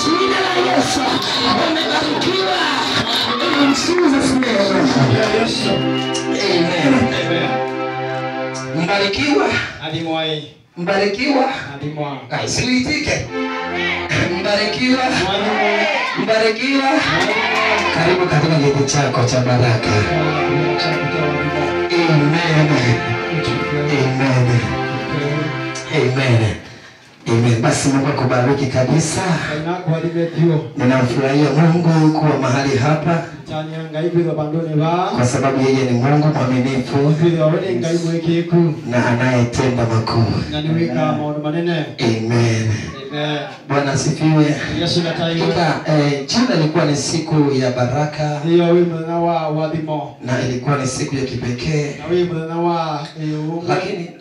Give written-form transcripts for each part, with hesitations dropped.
jina la Yesu. Umebarikiwa in Jesus name. Amen. Mbarikiwa. Mbarikiwa. Siitike. Mbarikiwa. Mbarikiwa. Karibu katika kiti chako cha baraka. Amen. Amen. Amen. Amen. Basi Mungu akubariki kabisa. Ninamfurahia Mungu kuwa mahali hapa, kwa sababu yeye ni Mungu mwaminifu na anayetenda makuu. Amen. Bwana asifiwe. Hakika jana ilikuwa ni siku ya baraka na ilikuwa ni siku ya kipekee.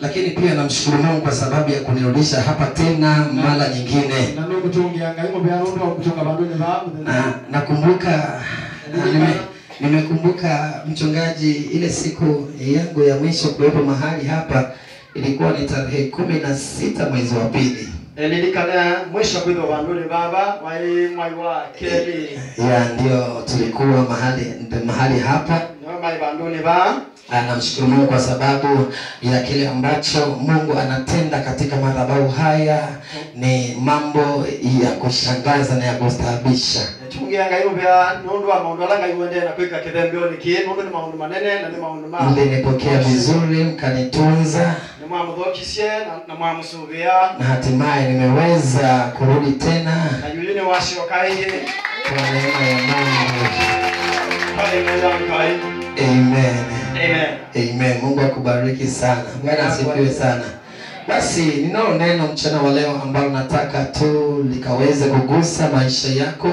Lakini pia namshukuru Mungu kwa sababu ya kunirudisha hapa tena mara nyingine. Na nakumbuka nimekumbuka mchungaji, ile siku yangu ya mwisho kuwepo mahali hapa ilikuwa ni tarehe 16 mwezi wa pili. Nilikana mwisho kwitho banduni baba wai mwai wa keli. Ya ndio tulikuwa mahali hapa. No mai banduni ba. Namshukuru Mungu kwa sababu ya kile ambacho Mungu anatenda katika madhabahu haya ni mambo ya kushangaza na ya kustaabisha. Mlinipokea vizuri, mkanitunza, na hatimaye nimeweza kurudi tena kwa neema ya Mungu. Amen. Amen. Amen. Mungu akubariki sana. Bwana asifiwe sana. Basi ninalo neno mchana wa leo ambalo nataka tu likaweze kugusa maisha yako.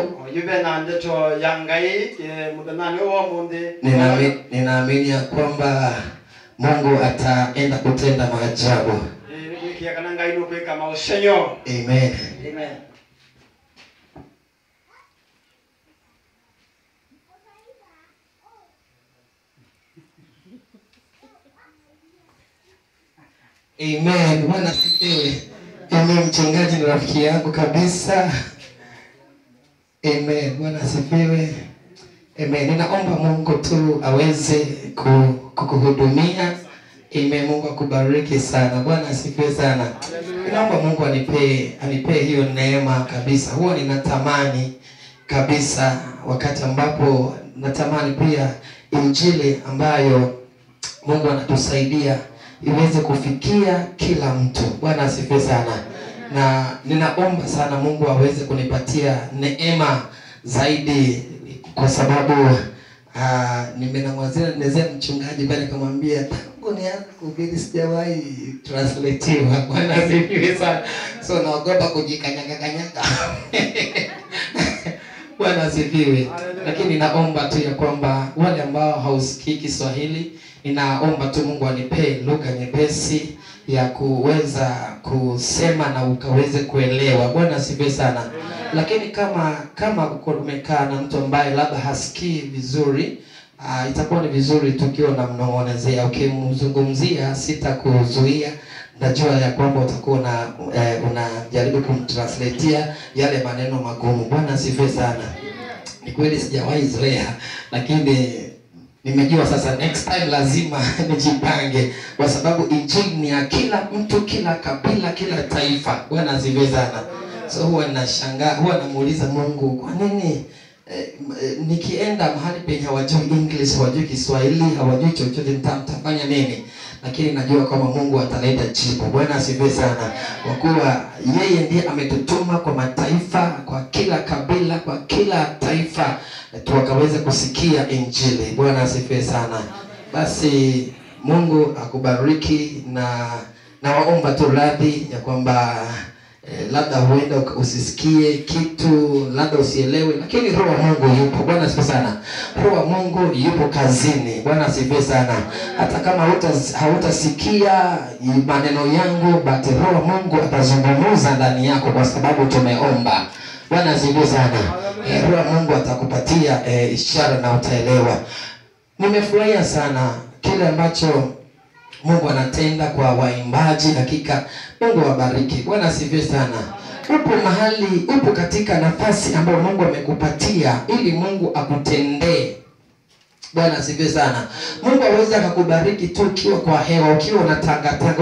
Ninaamini ya kwamba Mungu ataenda kutenda maajabu. Amen. Amen. Amen. Bwana asifiwe. Amen. Mchungaji ni rafiki yangu kabisa. Amen. Bwana asifiwe. Amen. Ninaomba Mungu tu aweze kukuhudumia. Amen. Mungu akubariki sana. Bwana asifiwe sana. Ninaomba Mungu anipe hiyo neema kabisa. Huwa ninatamani kabisa, wakati ambapo natamani pia injili ambayo Mungu anatusaidia iweze kufikia kila mtu. Bwana asifiwe sana. Na ninaomba sana Mungu aweze kunipatia neema zaidi, kwa sababu nimenong'onezea mchungaji pale nikamwambia tangu nianze kuhubiri sijawahi translatiwa. Bwana asifiwe sana. So naogopa kujikanyaga kanyaga. Bwana asifiwe. Lakini naomba tu ya kwamba wale ambao hausikii Kiswahili, ninaomba tu Mungu anipe lugha nyepesi ya kuweza kusema na ukaweze kuelewa. Bwana asifiwe sana. Lakini kama umekaa na mtu ambaye labda hasikii vizuri, itakuwa ni vizuri tukiwa na mnongonezea. Ukimzungumzia sitakuzuia, najua ya kwamba utakuwa na unajaribu kumtranslatea yale maneno magumu. Bwana asifiwe sana. Ni kweli sijawahi zoea, lakini nimejua sasa next time lazima nijipange, kwa sababu injili ni ya kila mtu, kila kabila, kila taifa. Bwana asifiwe sana. So huwa nashangaa, huwa namuuliza Mungu, kwa nini nikienda mahali penye hawajui English, hawajui Kiswahili, hawajui chochote, nitafanya nini? Lakini najua kwamba Mungu ataleta jibu. Bwana asifiwe sana. Kwa kuwa yeye ndiye ametutuma kwa mataifa, kwa kila kabila, kwa kila taifa, tukaweze kusikia injili. Bwana asifiwe sana. Basi Mungu akubariki, na nawaomba tu radhi ya kwamba labda huenda usisikie kitu, labda usielewe, lakini Roho wa Mungu yupo. Bwana asifiwe sana. Roho wa Mungu yupo kazini. Bwana asifiwe sana. Hata kama hautasikia maneno yangu, but Roho wa Mungu atazungumza ndani yako, kwa sababu tumeomba. Bwana asifiwe sana. Roho wa Mungu atakupatia ishara na utaelewa. Nimefurahia sana kile ambacho Mungu anatenda kwa waimbaji. Hakika Mungu awabariki. Bwana asifiwe sana. Upo mahali, upo katika nafasi ambayo Mungu amekupatia ili Mungu akutendee. Bwana asifiwe sana. Mungu aweza akakubariki tu ukiwa kwa hewa, ukiwa unatangatanga,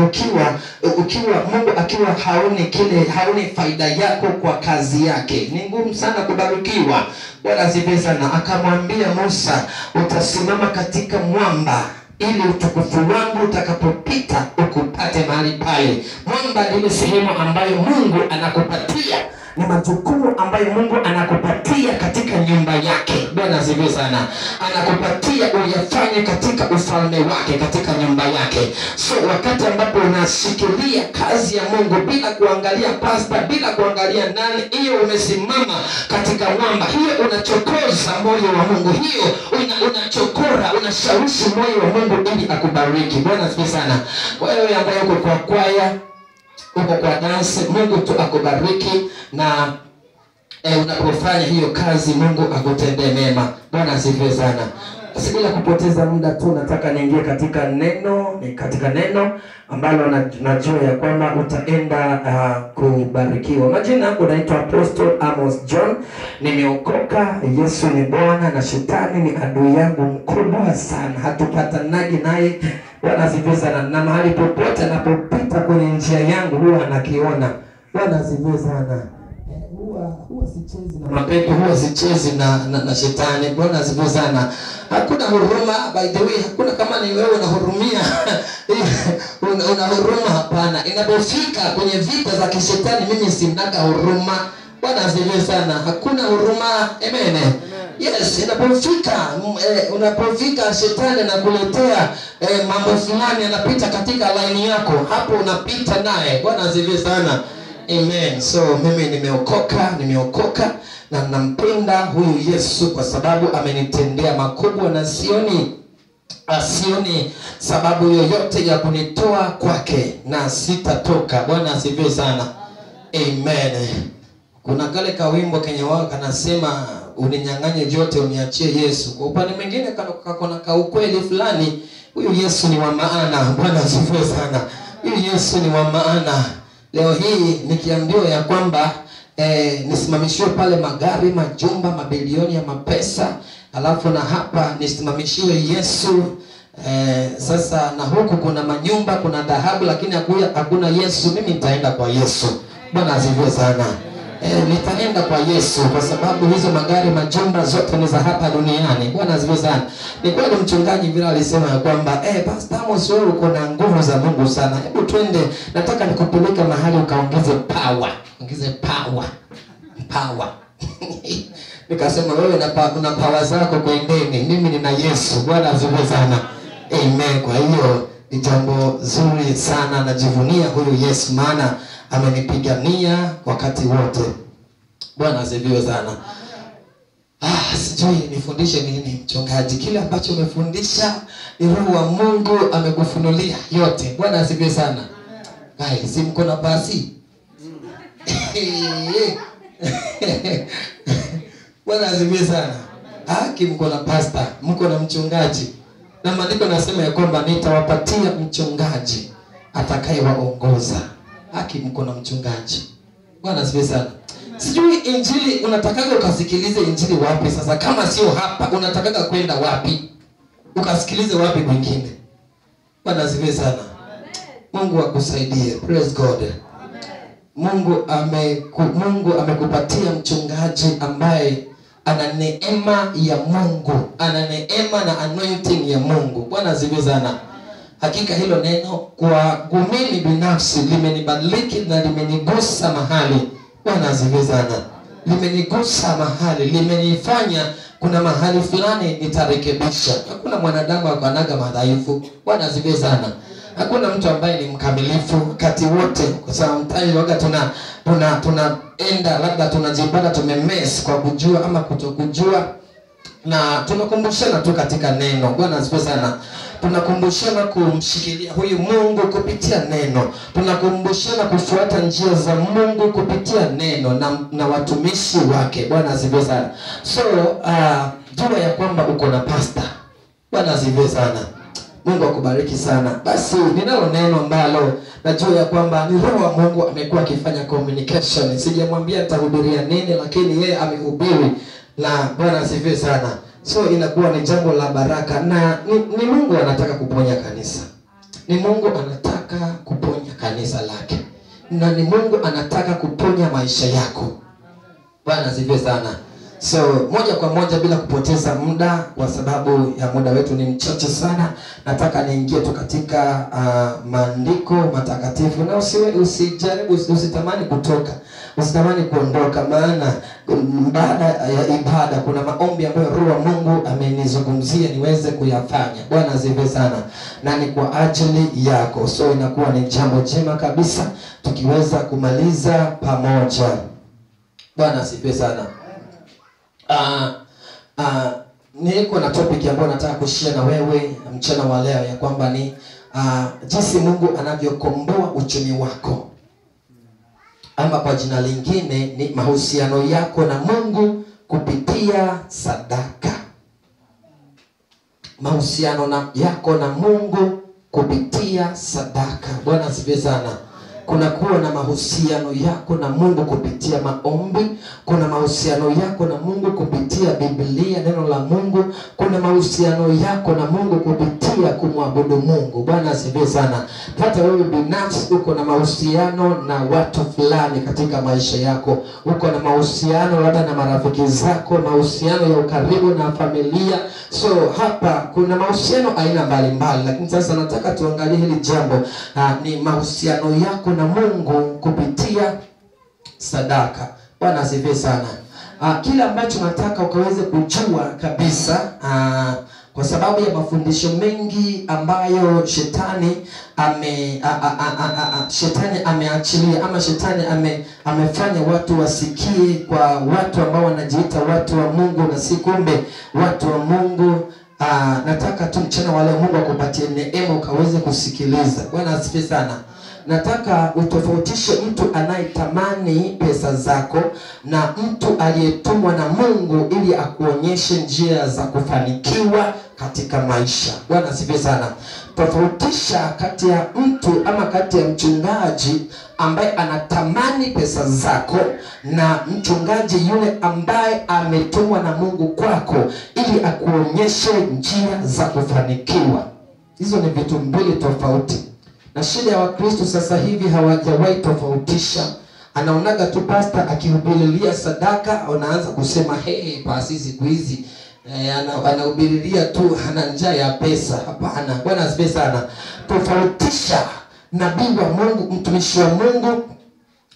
ukiwa Mungu akiwa haoni kile, haoni faida yako kwa kazi yake. Ni ngumu sana kubarikiwa. Bwana asifiwe sana. Akamwambia Musa, utasimama katika mwamba ili utukufu wangu utakapopita ukupate mahali pale. Mwamba ni ile sehemu ambayo Mungu anakupatia, ni majukumu ambayo Mungu anakupatia katika nyumba yake. Bwana asifiwe sana. Anakupatia uyafanye katika ufalme wake, katika nyumba yake. So wakati ambapo unashikilia kazi ya Mungu bila kuangalia pastor, bila kuangalia nani, hiyo umesimama katika mwamba, hiyo unachokoza moyo wa Mungu, hiyo unachokora, unashawishi moyo wa Mungu ili akubariki. Bwana asifiwe sana. Wewe ambaye uko kwa kwaya, uko kwa dance, Mungu tu akubariki na unapofanya hiyo kazi Mungu akutendee mema. Bwana asifiwe sana. Bila kupoteza muda tu nataka niingie katika neno, ni katika neno ambalo najua ya kwamba utaenda kubarikiwa. Majina yangu naitwa Apostle Amos John. Nimeokoka, Yesu ni Bwana na shetani ni adui yangu mkubwa sana. Hatupatanagi naye. Bwana asifiwe sana. Na mahali popote anapopita kwenye njia yangu huwa anakiona. Bwana asifiwe sana. Huwa sichezi na mapepo, huwa sichezi na shetani. Bwana asifiwe sana. Hakuna huruma, by the way, hakuna kama ni wewe unahurumia. Una huruma, hapana. Inapofika kwenye vita za kishetani mimi sinaga huruma. Bwana asifiwe sana. Hakuna huruma. Amen. Yes, inapofika unapofika shetani anakuletea mambo fulani, anapita katika line yako, hapo unapita naye. Bwana asifiwe sana. Amen. So mimi nimeokoka, na nampenda huyu Yesu kwa sababu amenitendea makubwa na sioni sababu yoyote ya kunitoa kwake na sitatoka. Bwana asifiwe sana. Amen. Kuna kale kawimbo kenye wao kanasema uninyang'anye vyote uniachie Yesu. Kwa upande mwingine kuna kaukweli fulani, huyu Yesu ni wa maana. Bwana asifiwe sana. Huyu Yesu ni wa maana. Leo hii nikiambiwa ya kwamba nisimamishiwe pale magari, majumba, mabilioni ya mapesa, alafu na hapa nisimamishiwe Yesu, sasa na huku kuna manyumba, kuna dhahabu, lakini hakuna Yesu, mimi nitaenda kwa Yesu. Bwana asifiwe sana. Nitaenda kwa Yesu kwa sababu hizo magari, majumba zote ni za hapa duniani. Bwana asifiwe sana. Ni kweli mchungaji vile alisema ya kwamba Pastor Amos, wewe uko na nguvu za Mungu sana. Hebu twende, nataka nikupeleke mahali ukaongeze power. Ongeze power. Power. Nikasema wewe una power zako, kwendeni. Mimi nina Yesu. Bwana asifiwe sana. Amen. Kwa hiyo ni jambo zuri sana, najivunia huyu Yesu maana amenipigania wakati wote. Bwana asifiwe sana. Sijui nifundishe nini mchungaji. Kile ambacho umefundisha ni Roho wa Mungu amekufunulia yote. Bwana asifiwe sana. Guys, si mko na pasi? Bwana asifiwe sana. Haki mko na pastor, mko na mchungaji. Na maandiko nasema ya kwamba nitawapatia mchungaji atakayewaongoza. Haki mko na mchungaji. Bwana asifiwe sana. Sijui injili unatakaga ukasikilize injili wapi sasa? Kama sio hapa unatakaga kwenda wapi? Ukasikilize wapi kwingine? Bwana asifiwe sana. Mungu akusaidie. Praise God. Mungu amekupatia mchungaji ambaye ana neema ya Mungu, ana neema na anointing ya Mungu. Bwana asifiwe sana. Hakika hilo neno kwa mimi binafsi limenibadiliki na limenigusa mahali. Bwana asifiwe sana. Limenigusa mahali, limenifanya kuna mahali fulani nitarekebisha. Hakuna mwanadamu akanaga madhaifu. Bwana asifiwe sana. Hakuna mtu ambaye ni mkamilifu wakati wote. Kwa sababu waga tunaenda labda tunajipata tumemess kwa kujua ama kutokujua, na tunakumbushana tu katika neno. Bwana asifiwe sana. Tunakumbushana kumshikilia huyu Mungu kupitia neno. Tunakumbushana kufuata njia za Mungu kupitia neno na watumishi wake. Bwana asifiwe sana. So jua ya kwamba uko na pastor. Bwana asifiwe sana. Mungu akubariki sana. Basi ninalo neno ambalo najua ya kwamba ni Roho wa Mungu amekuwa akifanya communication. Sijamwambia nitahubiria nini, lakini yeye amehubiri, na Bwana asifiwe sana. So inakuwa ni jambo la baraka, na ni Mungu anataka kuponya kanisa. Ni Mungu anataka kuponya kanisa lake, na ni Mungu anataka kuponya maisha yako. Bwana asifiwe sana. So moja kwa moja bila kupoteza muda, kwa sababu ya muda wetu ni mchache sana, nataka niingie tu katika maandiko matakatifu. Na usijaribu, usitamani kutoka, usitamani kuondoka, maana baada ya ibada kuna maombi ambayo Roho wa Mungu amenizungumzia niweze kuyafanya. Bwana asifiwe sana. Na ni kwa ajili yako. So inakuwa ni jambo jema kabisa tukiweza kumaliza pamoja. Bwana asifiwe sana. Niko na topic ambayo nataka kushare na wewe mchana wa leo, ya kwamba ni jinsi Mungu anavyokomboa uchumi wako, ama kwa jina lingine ni mahusiano yako na Mungu kupitia sadaka. Mahusiano yako na Mungu kupitia sadaka. Bwana asifiwe sana. Kuna kuwa na mahusiano yako na Mungu kupitia maombi, kuna mahusiano yako na Mungu kupitia Biblia, neno la Mungu, kuna mahusiano yako na Mungu kupitia kumwabudu Mungu. Bwana asifiwe sana. Hata wewe binafsi uko na mahusiano na watu fulani katika maisha yako. Uko na mahusiano labda na marafiki zako, mahusiano ya ukaribu na familia. So hapa kuna mahusiano aina mbalimbali, lakini sasa nataka tuangalie hili jambo, ni mahusiano yako na Mungu kupitia sadaka. Bwana asifiwe sana. Kila ambacho nataka ukaweze kujua kabisa, kwa sababu ya mafundisho mengi ambayo shetani ameachilia, ama shetani amefanya watu wasikie kwa watu ambao wanajiita watu wa Mungu na si kumbe watu wa Mungu. Nataka tu mchana wa leo Mungu akupatie neema ukaweze kusikiliza. Bwana asifiwe sana. Nataka utofautishe mtu anayetamani pesa zako na mtu aliyetumwa na Mungu ili akuonyeshe njia za kufanikiwa katika maisha. Bwana asifiwe sana. Tofautisha kati ya mtu ama kati ya mchungaji ambaye anatamani pesa zako na mchungaji yule ambaye ametumwa na Mungu kwako ili akuonyeshe njia za kufanikiwa. Hizo ni vitu mbili tofauti. Na shida ya Wakristo sasa hivi hawajawahi tofautisha. Anaonaga tu pastor akihubirilia sadaka, anaanza kusema hey, pasi siku hizi anahubirilia tu, ana njaa ya pesa. Hapana. Bwana asifiwe sana. Tofautisha nabii wa Mungu, mtumishi wa Mungu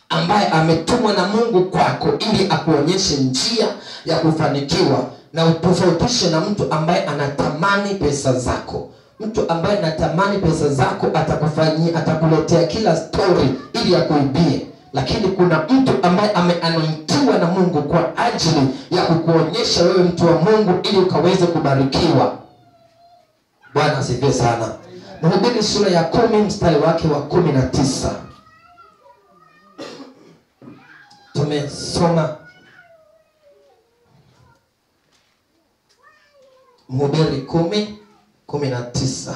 ambaye ametumwa na Mungu kwako ili akuonyeshe njia ya kufanikiwa, na utofautishe na mtu ambaye anatamani pesa zako. Mtu ambaye anatamani pesa zako atakufanyia, atakuletea kila story ili akuibie. Lakini kuna mtu ambaye ameanointiwa na Mungu kwa ajili ya kukuonyesha wewe mtu wa Mungu ili ukaweze kubarikiwa. Bwana asifiwe sana. Mhubiri sura ya 10 mstari wake wa 19. Tumesoma Mhubiri 10:19.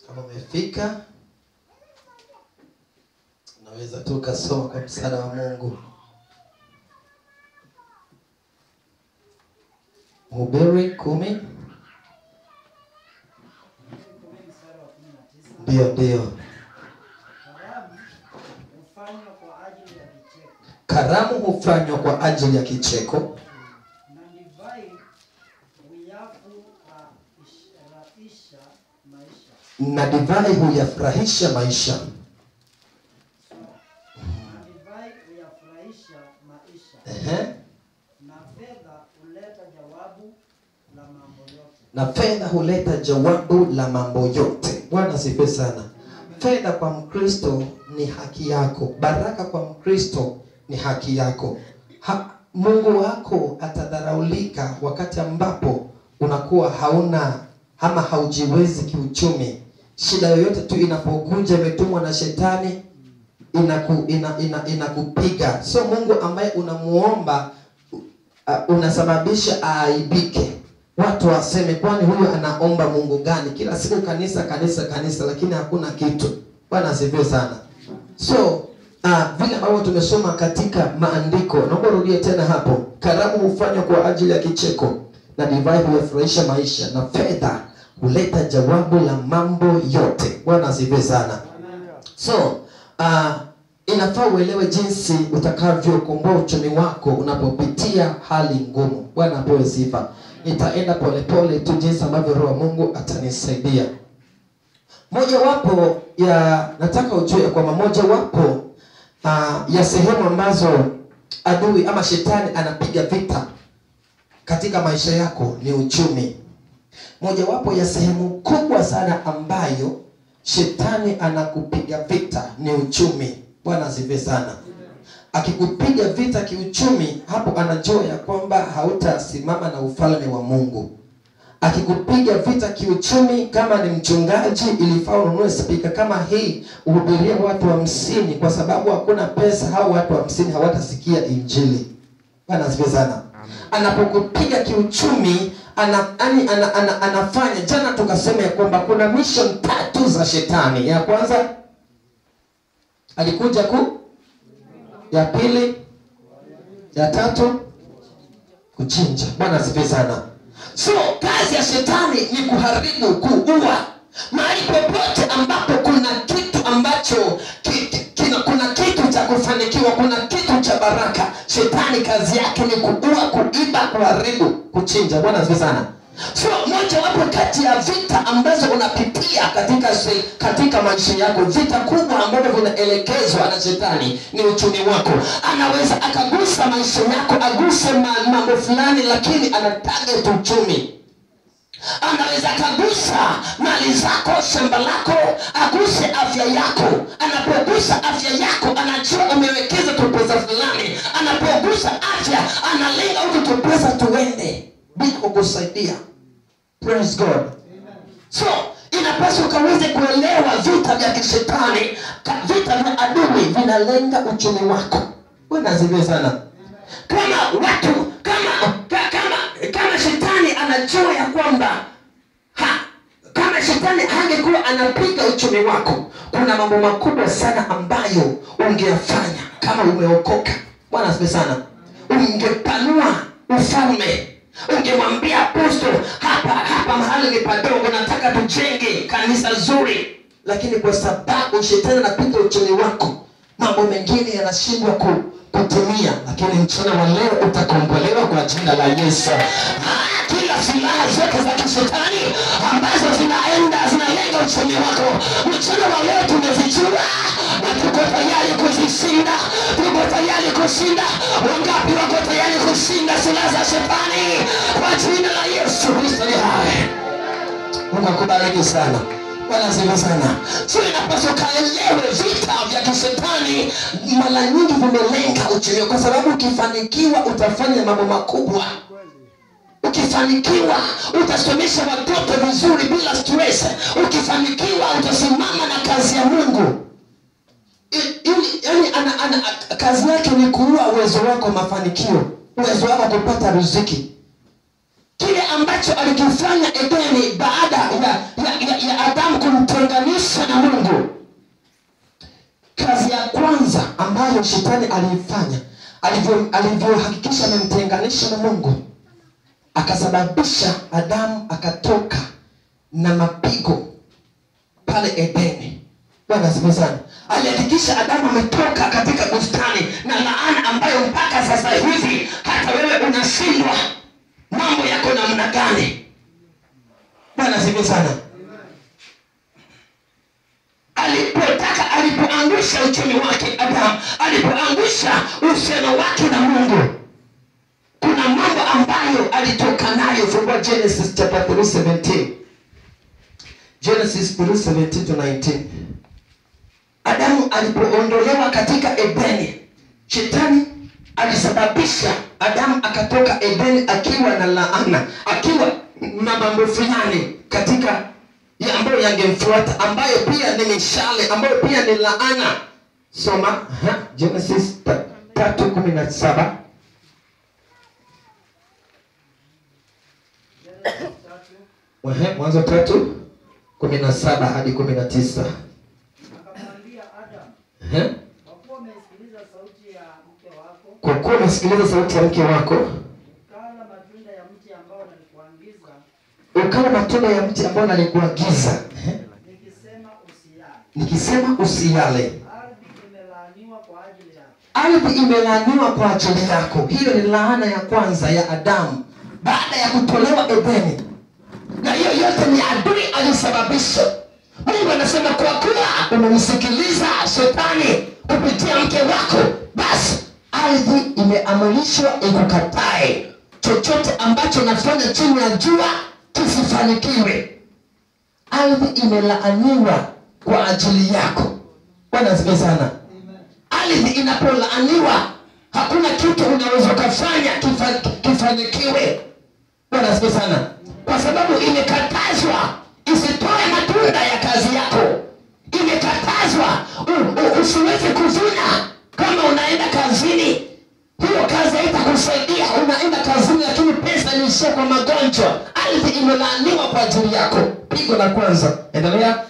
Kama umefika unaweza tu kusoma kwa msaada wa Mungu. Mhubiri 10. Ndio. Karamu hufanywa kwa ajili ya kicheko, na divai huyafurahisha maisha. Na fedha huleta jawabu la mambo yote. Bwana asifiwe sana. Fedha kwa Mkristo ni haki yako. Baraka kwa Mkristo ni haki yako. Mungu wako atadharaulika wakati ambapo unakuwa hauna ama haujiwezi kiuchumi. Shida yoyote tu inapokuja imetumwa na shetani, inakupiga. So Mungu ambaye unamuomba unasababisha aaibike. Watu waseme, kwani huyu anaomba Mungu gani? Kila siku kanisa kanisa kanisa, lakini hakuna kitu. Bwana asifiwe sana. So vile ambavyo tumesoma katika maandiko, naomba rudie tena hapo. Karamu hufanywa kwa ajili ya kicheko, na divai huyafurahisha maisha, na fedha huleta jawabu la mambo yote. Bwana asifiwe sana. So inafaa uelewe jinsi utakavyokomboa uchumi wako unapopitia hali ngumu. Bwana apewe sifa. Nitaenda polepole tu jinsi ambavyo Roho wa Mungu atanisaidia. Mojawapo ya nataka ujue kwamba mojawapo ya sehemu ambazo adui ama shetani anapiga vita katika maisha yako ni uchumi. Mojawapo ya sehemu kubwa sana ambayo shetani anakupiga vita ni uchumi. Bwana asifiwe sana. Akikupiga vita kiuchumi, hapo anajua ya kwamba hautasimama na ufalme wa Mungu. Akikupiga vita kiuchumi, kama ni mchungaji ilifaa ununue spika kama hii uhubirie watu 50, kwa sababu hakuna pesa, hao watu 50 hawatasikia injili. Bwana asifiwe sana. Anapokupiga kiuchumi, anafanya. Jana tukasema ya kwamba kuna mission 3 za shetani. Ya kwanza alikuja ya pili, ya tatu kuchinja. Bwana asifiwe sana. So kazi ya shetani ni kuharibu, kuua. Mahali popote ambapo kuna kitu ambacho kuna kitu cha kufanikiwa, kuna kitu cha baraka, shetani kazi yake ni kuua, kuiba, kuharibu, kuchinja. Bwana asifiwe sana. So moja wapo kati ya vita ambazo unapitia katika maisha yako, vita kubwa ambavyo vinaelekezwa na shetani ni uchumi wako. Anaweza akagusa maisha yako, aguse mambo fulani, lakini ana target uchumi. Anaweza akagusa mali zako, shamba lako, aguse afya yako. Anapogusa afya yako, anajua umewekeza tu pesa fulani. Anapogusa afya, analenga huko tu pesa tuende bila kukusaidia. Praise God. Amen. So inapaswa ukaweze kuelewa vita vya kishetani, vita vya adui vinalenga uchumi wako. Bwana asifiwe sana. Kama watu kama shetani anajua ya kwamba kama shetani hangekuwa anapiga uchumi wako, kuna mambo makubwa sana ambayo ungeyafanya kama umeokoka. Bwana asifiwe sana. Ungepanua ufalme. Ungemwambia apostle, hapa mahali ni padogo, nataka tujenge kanisa zuri. Lakini kwa sababu shetani anapiga uchumi wako, mambo mengine yanashindwa kutimia. Lakini mchana wa leo utakombolewa kwa jina la Yesu. Kila silaha zote za kishetani ambazo zinalenga uchumi wako, mchana wa leo tumezijua na tuko tayari kuzishinda. Tuko tayari kushinda. Wangapi wako tayari kushinda silaha za shetani kwa jina la Yesu Kristo ni hai? Mungu akubariki sana. Bwana asifiwe sana. So inapaswa kaelewe vita vya kishetani mara nyingi vimelenga uchumi, kwa sababu ukifanikiwa utafanya mambo makubwa. Ukifanikiwa utasomesha watoto vizuri bila stress. Ukifanikiwa utasimama na kazi ya Mungu. Yaani kazi yake ni kuua uwezo wako mafanikio, uwezo wako kupata riziki. Kile ambacho alikifanya Edeni baada ya Adamu kumtenganisha na Mungu, kazi ya kwanza ambayo shetani alifanya, alivyohakikisha amemtenganisha na Mungu, akasababisha Adamu akatoka na mapigo pale Edeni. Bwana asifiwe sana. Alihakikisha Adamu ametoka katika bustani na laana ambayo mpaka sasa hivi hata wewe unashindwa mambo yako namna gani. Bwana asifiwe sana. Alipoangusha uchumi wake Adamu, alipoangusha uhusiano wake na Mungu, kuna mambo ambayo alitoka nayo. Fungua Genesis chapter 3:17. Genesis 3:17 to 19. Adamu alipoondolewa katika Edeni, shetani alisababisha Adamu akatoka Edeni akiwa na laana, akiwa na mambo fulani katika ya ambayo yangemfuata, ambayo pia ni mishale, ambayo pia ni laana. Soma Genesis 3:17. Mwanzo 3:17 hadi 19. Akamwambia Adam, kwa kuwa umesikiliza sauti ya mke wako, kwa kuwa umesikiliza sauti ya mke wako, ukala matunda ya mti ambao nalikuagiza, ukala matunda ya mti ambao nalikuagiza, nikisema usiyale, nikisema usiyale, ardhi imelaaniwa kwa ajili yako, ardhi imelaaniwa kwa ajili yako. Hiyo ni laana ya kwanza ya Adamu baada ya kutolewa Edeni, na hiyo yote ni adui alisababisha. Mungu anasema kwa kuwa umemsikiliza shetani kupitia mke wako, basi ardhi imeamrishwa ikukatae. Chochote ambacho nafanya chini ya jua kisifanikiwe. Ardhi imelaaniwa kwa ajili yako. Bwana asifiwe sana. Ardhi inapolaaniwa, hakuna kitu unaweza kufanya kifanikiwe. Bwana asifiwe sana. Kwa sababu imekatazwa isitoe matunda ya kazi yako. Imekatazwa usiweze kuvuna. Kama unaenda kazini, hiyo kazi haitakusaidia. Unaenda kazini lakini pesa inaishia kwa magonjwa. Ardhi imelaaniwa kwa ajili yako. Pigo la kwanza. Endelea.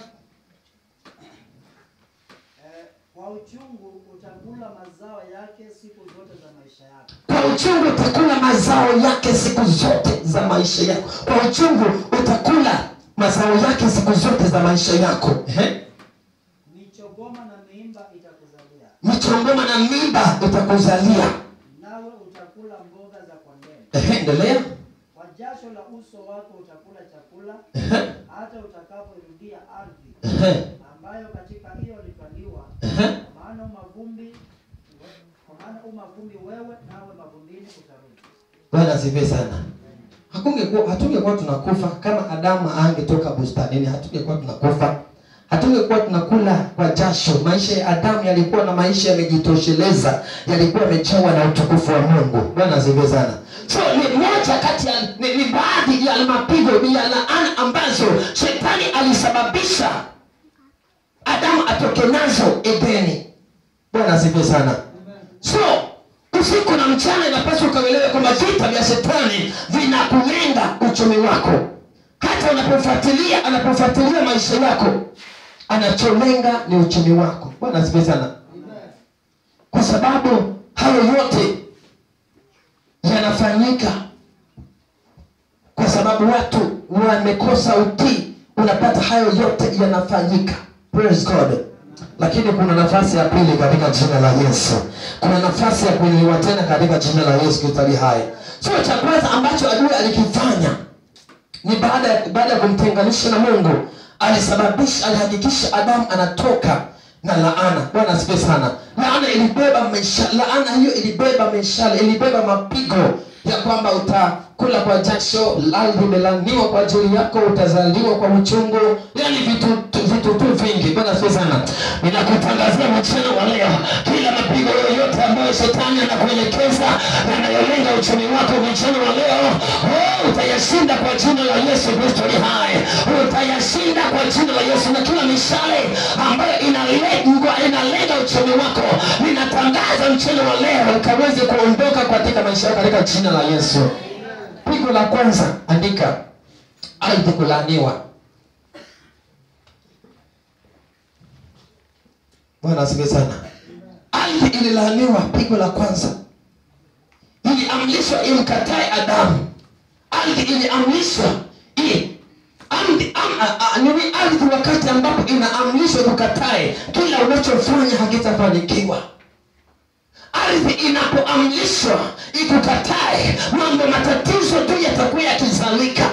Kwa uchungu utakula mazao yake siku zote za maisha yako. Kwa uchungu utakula mazao yake siku zote za maisha yako. Kwa uchungu utakula mazao yake siku zote za maisha yako. Michongoma na miimba itakuzalia. Michongoma na miimba itakuzalia. Nawe utakula mboga za kondeni. Endelea. Kwa jasho la uso wako utakula chakula hata utakaporudia ardhi ambayo katika hiyo ulitwaliwa, kwa maana umavumbi wewe, nawe mavumbini utarudi. Bwana asifiwe sana. Hatungekuwa tunakufa kama Adamu angetoka bustanini. Hatungekuwa tunakufa. Hatungekuwa tunakula kwa jasho. Maisha ya Adamu yalikuwa na maisha yamejitosheleza, yalikuwa yamejawa na utukufu wa Mungu. Bwana asifiwe sana. So ni moja kati ya ni baadhi ya mapigo ya laana ambazo shetani alisababisha Adamu atoke nazo Edeni. Bwana asifiwe sana. So usiku na mchana inapaswa ukaelewe kwamba vita vya shetani vinakulenga uchumi wako. Hata anapofuatilia maisha yako, anacholenga ni uchumi wako. Bwana asifiwe sana. Kwa sababu hayo yote yanafanyika kwa sababu watu wamekosa utii. Unapata hayo yote yanafanyika. Praise God. Lakini kuna nafasi ya pili katika jina la Yesu. Kuna nafasi ya kuinuliwa tena katika jina la Yesu Kristo aliye hai. So cha kwanza ambacho adui alikifanya ni baada ya kumtenganisha na Mungu, alisababisha, alihakikisha Adamu anatoka na laana. Bwana asifiwe sana. Laana ilibeba maisha, laana hiyo ilibeba mishale, ilibeba mapigo ya kwamba utakula kwa jasho, ardhi imelaaniwa kwa ajili yako, utazaliwa kwa uchungu, yani vitu tu vingi. Bwana asifiwe sana. Ninakutangazia mchana wa leo, kila mapigo yoyote ambayo shetani anakuelekeza yanayolenga uchumi wako mchana wa leo, utayashinda kwa jina la Yesu Kristo aliye hai. Utayashinda kwa jina la Yesu. Na kila mishale ambayo inalenga uchumi wako, ninatangaza mchana wa leo ukaweze kuondoka katika maisha yako katika jina la Yesu. Pigo la kwanza, andika: ardhi kulaaniwa. Bwana asifiwe sana. Ardhi ililaaniwa, pigo la kwanza. Iliamrishwa imkatae Adamu. Ardhi iliamrishwa ardhi, wakati ambapo inaamrishwa kukatae, kila unachofanya hakitafanikiwa. Ardhi inapoamrishwa ikukatae, mambo matatizo tu yatakuwa yakizalika.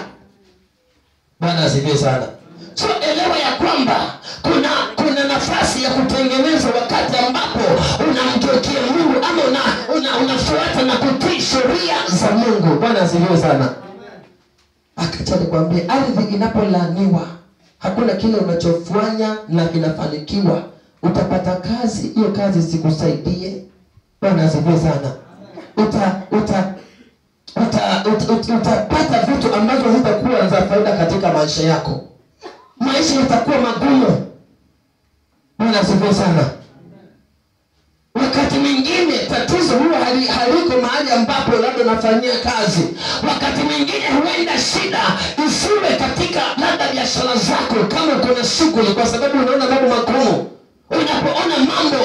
Bwana asifiwe sana. So elewa ya kwamba kuna nafasi ya kutengeneza wakati ambapo unamgeukia Mungu ama unafuata na kutii sheria za Mungu. Bwana asifiwe sana. Akacha nikwambie, ardhi inapolaaniwa, hakuna kile unachofanya na kinafanikiwa. Utapata kazi, hiyo kazi sikusaidie. Bwana asifiwe sana. Utapata vitu ambazo hazitakuwa za faida katika maisha yako. Maisha yatakuwa magumu. Bwana asifiwe sana. Wakati mwingine tatizo huwa haliko mahali ambapo labda unafanyia kazi. Wakati mwingine huenda shida isiwe katika labda biashara zako, kama uko na shughuli, kwa sababu unaona mambo magumu. Unapoona mambo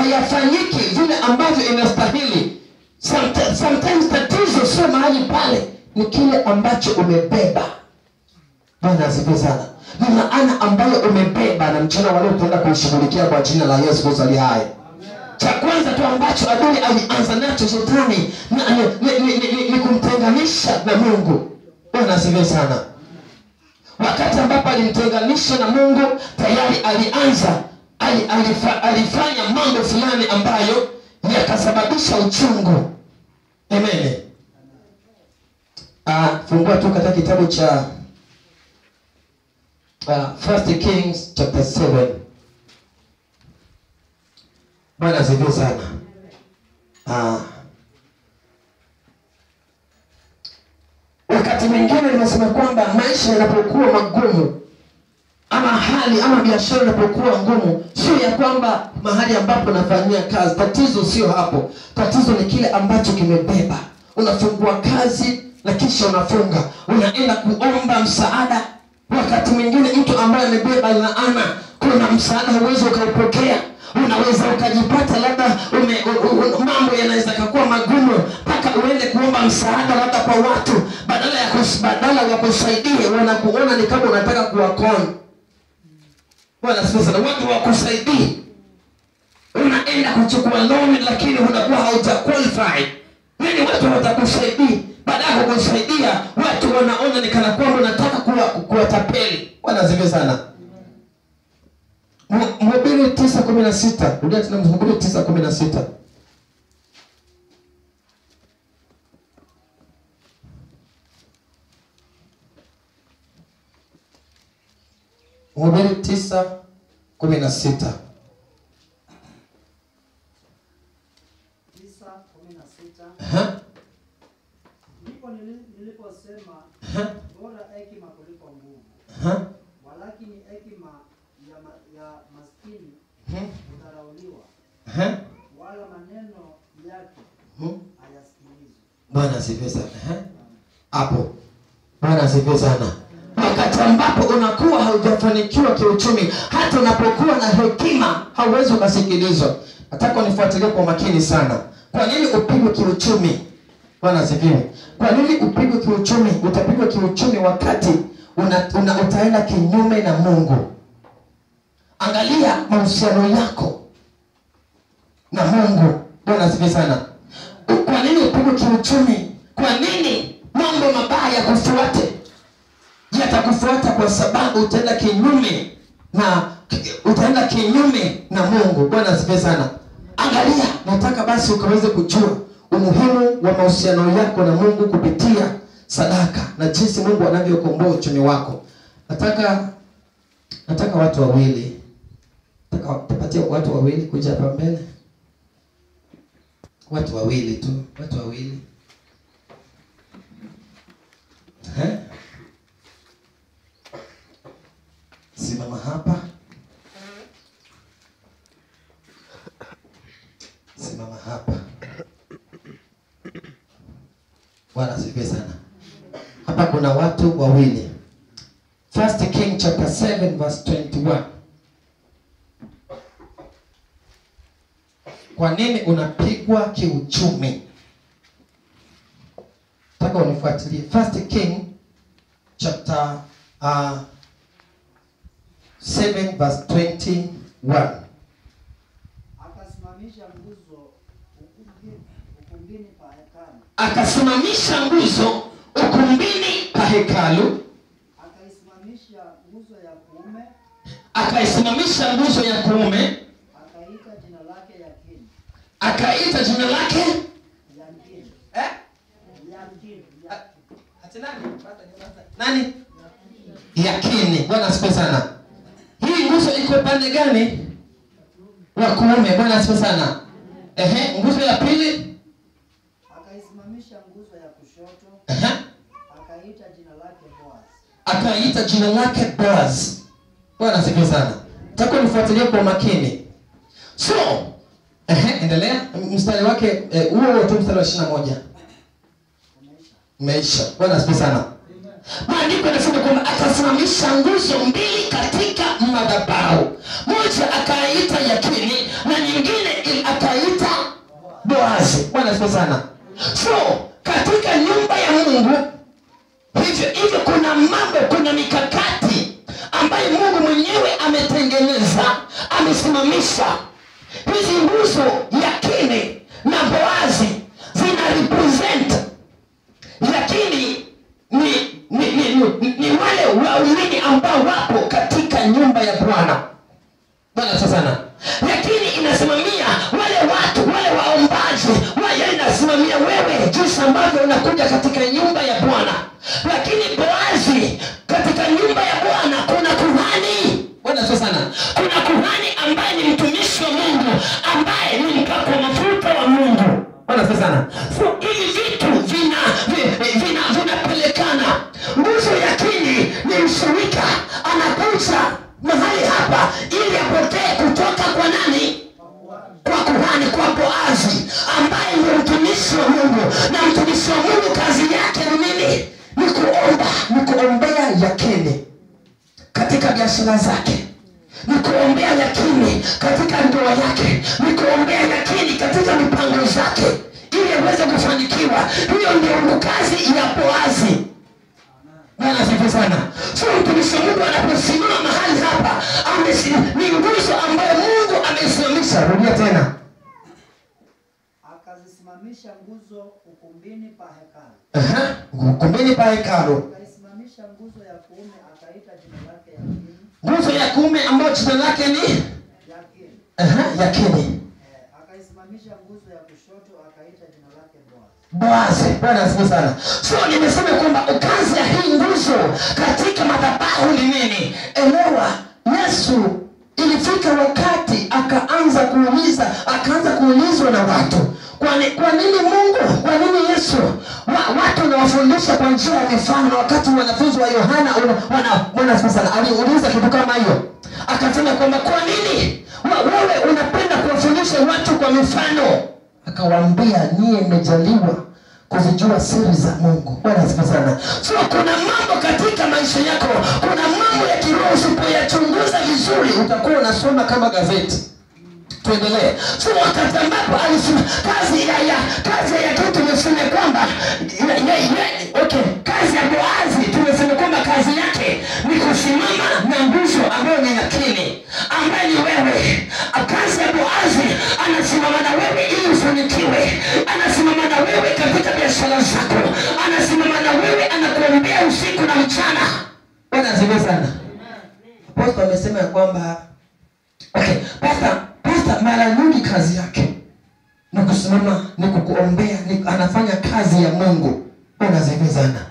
hayafanyiki vile ambavyo inastahili, sometimes tatizo sio mahali pale, ni kile ambacho umebeba. Bwana asifiwe sana. Ni laana ambayo umebeba, na mchana wa leo tutaenda kuishughulikia kwa jina la Yesu Kristo aliye hai. Cha kwanza tu ambacho adui alianza nacho shetani ni kumtenganisha na Mungu. Bwana asifiwe sana. Wakati ambapo alimtenganisha na Mungu, tayari alianza alifanya mambo fulani ambayo yakasababisha uchungu. Amen. Fungua tu katika kitabu cha 1 Kings chapter 7. Bwana asifiwe sana. Wakati mwingine nimesema kwamba maisha yanapokuwa magumu, ama hali ama biashara inapokuwa ngumu, sio ya kwamba mahali ambapo nafanyia kazi, tatizo sio hapo. Tatizo ni kile ambacho kimebeba. Unafungua kazi na kisha unafunga, unaenda kuomba msaada. Wakati mwingine mtu ambaye amebeba laana, kuna msaada huwezi ukaupokea. Unaweza ukajipata labda mambo yanaweza kuwa magumu mpaka uende kuomba msaada labda kwa watu, badala ya kusaidia wanakuona ni kama unataka kuwakon. Bwana asifiwe sana. Watu wakusaidie, unaenda kuchukua loan lakini unakuwa hauja qualify. Nini watu watakusaidia? Baada ya kukusaidia watu wanaona ni kana kwamba unataka kuwatapeli. Bwana asifiwe sana. Mhubiri 9:16. Rudia tena Mhubiri 9:16. Mhubiri 9:16. 9:16. Ndipo niliposema bora hekima kuliko nguvu. Walakini hekima ya maskini hudharauliwa, wala maneno yake hayasikilizwi. Bwana asifiwe sana. Hapo. Bwana asifiwe sana. Wakati ambapo unakuwa haujafanikiwa kiuchumi, hata unapokuwa na hekima hauwezi ukasikilizwa. Nataka unifuatilie kwa makini sana. Kwa nini upigwe kiuchumi? Bwana asifiwe. Kwa nini upigwe kiuchumi? Utapigwa kiuchumi wakati utaenda kinyume na Mungu. Angalia mahusiano yako na Mungu. Bwana asifiwe sana. Kwa nini upigwe kiuchumi? Kwa nini mambo mabaya kufuate? Yatakufuata kwa sababu utaenda kinyume na Mungu. Bwana asifiwe sana. Angalia, nataka basi ukaweze kujua umuhimu wa mahusiano yako na Mungu kupitia sadaka na jinsi Mungu anavyokomboa uchumi wako. Nataka watu wawili. Nataka tupatie watu wawili kuja hapa mbele. Watu wawili tu, watu wawili. Simama hapa. Simama hapa. Bwana asifiwe sana. Hapa kuna watu wawili. 1 King chapter 7 verse 21. Kwa nini unapigwa kiuchumi? Nataka unifuatilie. 1 King chapter 7 verse 21. Akasimamisha nguzo ukumbini pa hekalu. Akasimamisha nguzo ukumbini pa hekalu. Akaisimamisha nguzo ya kuume. Akaisimamisha nguzo ya kuume. Akaita jina lake Yakini. Akaita jina lake Yakini. Yakini. Ati nani? Nani? Yakini. Bwana asifiwe sana. Hii nguzo iko pande gani? Wa kuume. Bwana asifiwe sana. Nguzo ya pili. Akaisimamisha nguzo ya kushoto. Akaita jina lake Boaz. Akaita jina lake Boaz. Bwana asifiwe sana. Nataka unifuatilie kwa makini. So, endelea mstari wake huo tu, mstari wa 21. Umeisha. Bwana asifiwe sana. Maandiko yanasema kwamba akasimamisha nguzo mbili katika madhabahu. Moja akaita Yakini na nyingine akaita Boazi. Bwana asifiwe sana. So, katika nyumba ya Mungu hivyo kuna mambo, kuna mikakati ambayo Mungu mwenyewe ametengeneza, amesimamisha. Hizi nguzo Yakini na Boazi zina represent. Yakini ni wale waumini ambao wapo katika nyumba ya Bwana. Bwana sana. Lakini inasimamia wale watu, wale waombaji, wale inasimamia wewe jinsi ambavyo unakuja katika nyumba ya Bwana. Lakini Boazi, katika nyumba ya Bwana kuna kuhani. Bwana sana. Kuna kuhani ambaye ni mtumishi wa Mungu, ambaye ni mpakwa mafuta wa Mungu. Bwana sana. So hivi vitu vinapelekana. Nguzo Yakini ni mshirika, anakuja mahali hapa ili apokee kutoka kwa nani? Kwa kuhani, kwa Boazi ambaye ni mtumishi wa Mungu. Na mtumishi wa Mungu kazi yake ni nini? Ni kuomba, ni kuombea Yakini katika biashara zake, ni kuombea Yakini katika ndoa yake, ni kuombea Yakini katika mipango zake ili aweze kufanikiwa. Hiyo ndio kazi ya Boazi. Bwana asifiwe sana. So mtumishi wa Mungu anaposimama mahali hapa, ni nguzo ambayo Mungu amesimamisha. Rudia tena. Akazisimamisha nguzo ukumbini pa hekalu. Ukumbini pa hekalu. Akaisimamisha nguzo ya kuume akaita jina lake Yakini. Nguzo ya kuume ambayo jina lake ni Yakini. Yakini. Akaisimamisha nguzo ya kushoto akaita jina lake Boazi. Boazi. Bwana asifiwe sana. So nimesema kwamba kazi ya hii nguzo katika madhabahu ni nini? Elewa, Yesu ilifika wakati akaanza kuuliza, akaanza kuulizwa na watu. Kwa nini Mungu? Kwa nini Yesu? Watu wanawafundisha kwa njia ya mifano, wakati wanafunzi wa Yohana wana sana aliuliza kitu kama hiyo. Akasema kwamba kwa nini wewe unapenda kuwafundisha watu kwa mifano? Akawaambia, nyie mmejaliwa kuzijua siri za Mungu. Bwana asifiwe sana. So kuna mambo katika maisha yako, kuna mambo ya kiroho usipoyachunguza vizuri utakuwa unasoma kama gazeti. Tuendelee. So wakati ambapo alisema kazi ya kitu, tumesema kwamba kazi ya Boazi tumesema kwamba kazi yake ni kusimama na nguzo ambayo ni Yakini, ambaye ni wewe. Kazi ya Boazi, anasimama na wewe ili ufanikiwe. Anasimama na wewe katika biashara zako. Anasimama na wewe, anakuombea usiku na mchana. Bwana asifiwe sana. Pastor amesema ya kwamba pastor mara nyingi kazi yake ni kusimama, ni kukuombea, anafanya kazi ya Mungu. Bwana asifiwe sana.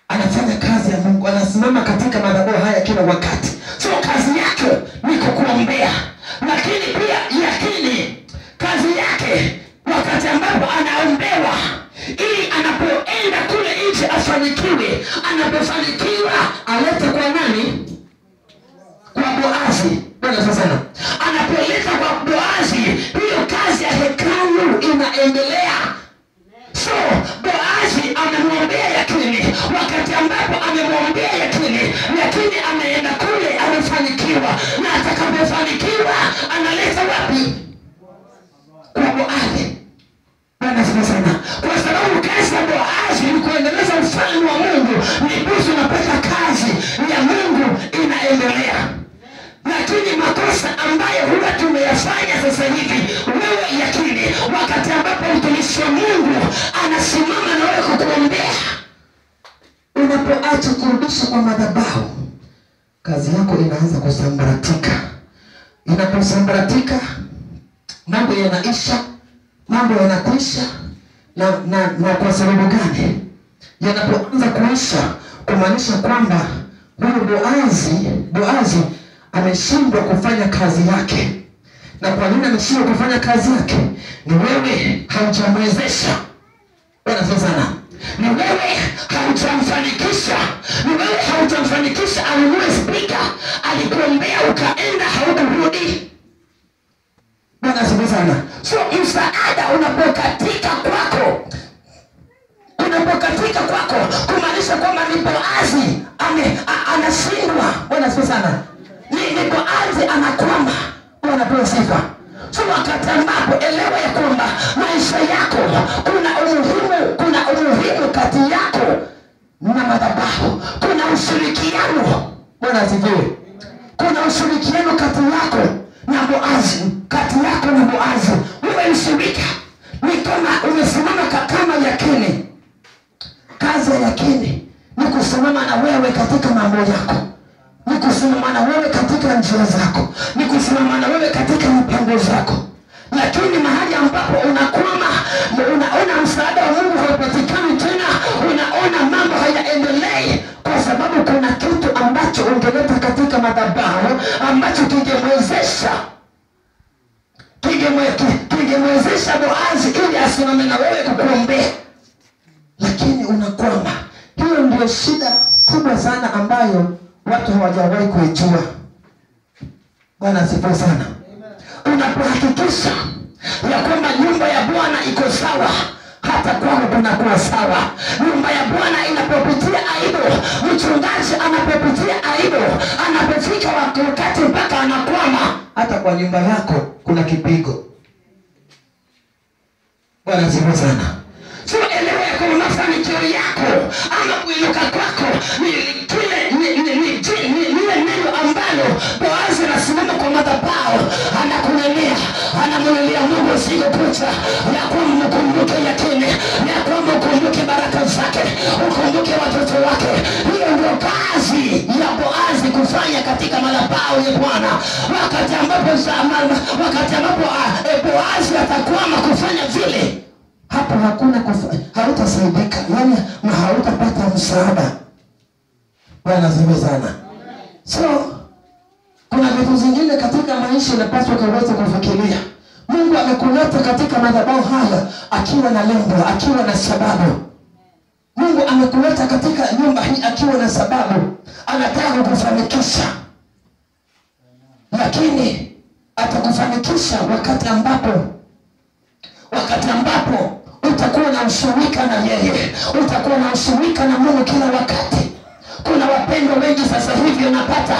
Anafanya kazi ya Mungu, anasimama katika madhabahu haya kila wakati. So kazi yake ni kukuombea. Lakini pia Yakini kazi yake wakati ambapo anaombewa, ili anapoenda kule nje afanikiwe, anapofanikiwa alete kwa nani? Kwa Boazi. Bwana asifiwe sana. Anapoleta kwa Boazi, hiyo kazi ya hekalu inaendelea. So Boazi amemwombea Yakini. Wakati ambapo amemwombea Yakini, Yakini ameenda kule amefanikiwa, na atakapofanikiwa analeta wapi? Kwa Boazi. Bwana asifiwe sana. Kwa sababu kazi ya Boazi ni kuendeleza ufalme wa Mungu, ndipo unapata kazi ya Mungu inaendelea. Lakini makosa ambayo huwa tumeyafanya sasa hivi, wewe Yakini, wakati ambapo mtumishi wa Mungu anasimama na wewe kukuombea, unapoacha kurudisha kwa madhabahu, kazi yako inaanza kusambaratika. Inaposambaratika, mambo yanaisha, mambo yanakwisha. Na kwa sababu gani? Yanapoanza kuisha, kumaanisha kwamba huyu Boazi ameshindwa kufanya kazi yake. Na kwa nini ameshindwa kufanya kazi yake? Ni wewe haujamwezesha. Bwana asifiwe sana. Ni wewe haujamfanikisha. Ni wewe haujamfanikisha anunue speaker. Alikuombea ukaenda haukurudi. Bwana asifiwe sana. So msaada unapokatika kwako, kumaanisha kwamba ni Boazi anashindwa. Bwana asifiwe sana. Ni Boazi anakwama. Bwana pewe sifa. So wakati ambapo elewa ya kwamba maisha yako kuna umuhimu kati yako na madhabahu, kuna ushirikiano. Bwana asifiwe. Kuna ushirikiano kati yako na Boazi, kati yako na Boazi. Wewe mshirika ni kama umesimama kama Yakini. Kazi ya Yakini ni kusimama na wewe katika mambo yako, ni kusimama na wewe katika njia zako, ni kusimama na wewe katika mipango zako. Lakini mahali ambapo unakwama, unaona msaada wa Mungu haupatikani tena, unaona mambo hayaendelei, kwa sababu kuna kitu ambacho ungeleta katika madhabahu ambacho kingemwezesha Boazi ili asimame na wewe kukuombea, lakini unakwama. Hiyo ndio shida kubwa sana ambayo watu hawajawahi kuijua. Bwana asifiwe sana. Unapohakikisha ya kwamba nyumba ya Bwana iko sawa, hata kwako kunakuwa sawa. Nyumba ya Bwana inapopitia aibu, mchungaji anapopitia aibu, anapofika wakati mpaka anakwama, hata kwa nyumba yako kuna kipigo. Bwana asifiwe sana. So elewa ya kwamba mafanikio yako ama kuinuka kwako ni lile neno ambalo Boazi anasimama kwa madhabahu, anakunenea, anamulilia Mungu usiku kucha, ya kwamba ukumbuke Yakini, ya kwamba ukumbuke baraka zake, ukumbuke watoto wake. Hiyo ndio kazi ya Boazi kufanya katika madhabahu ya Bwana. Wakati ambapo Boazi atakwama kufanya vile, hapo hakuna hautasaidika, yani na hautapata msaada. Bwana asifiwe sana. So kuna vitu zingine katika maisha inapaswa kuweza kufikiria. Mungu amekuleta katika madhabahu haya akiwa na lengo, akiwa na sababu. Mungu amekuleta katika nyumba hii akiwa na sababu. Anataka kukufanikisha. Lakini atakufanikisha wakati ambapo utakuwa na ushirika na yeye, utakuwa na ushirika na Mungu kila wakati. Kuna wapendwa wengi sasa hivi wanapata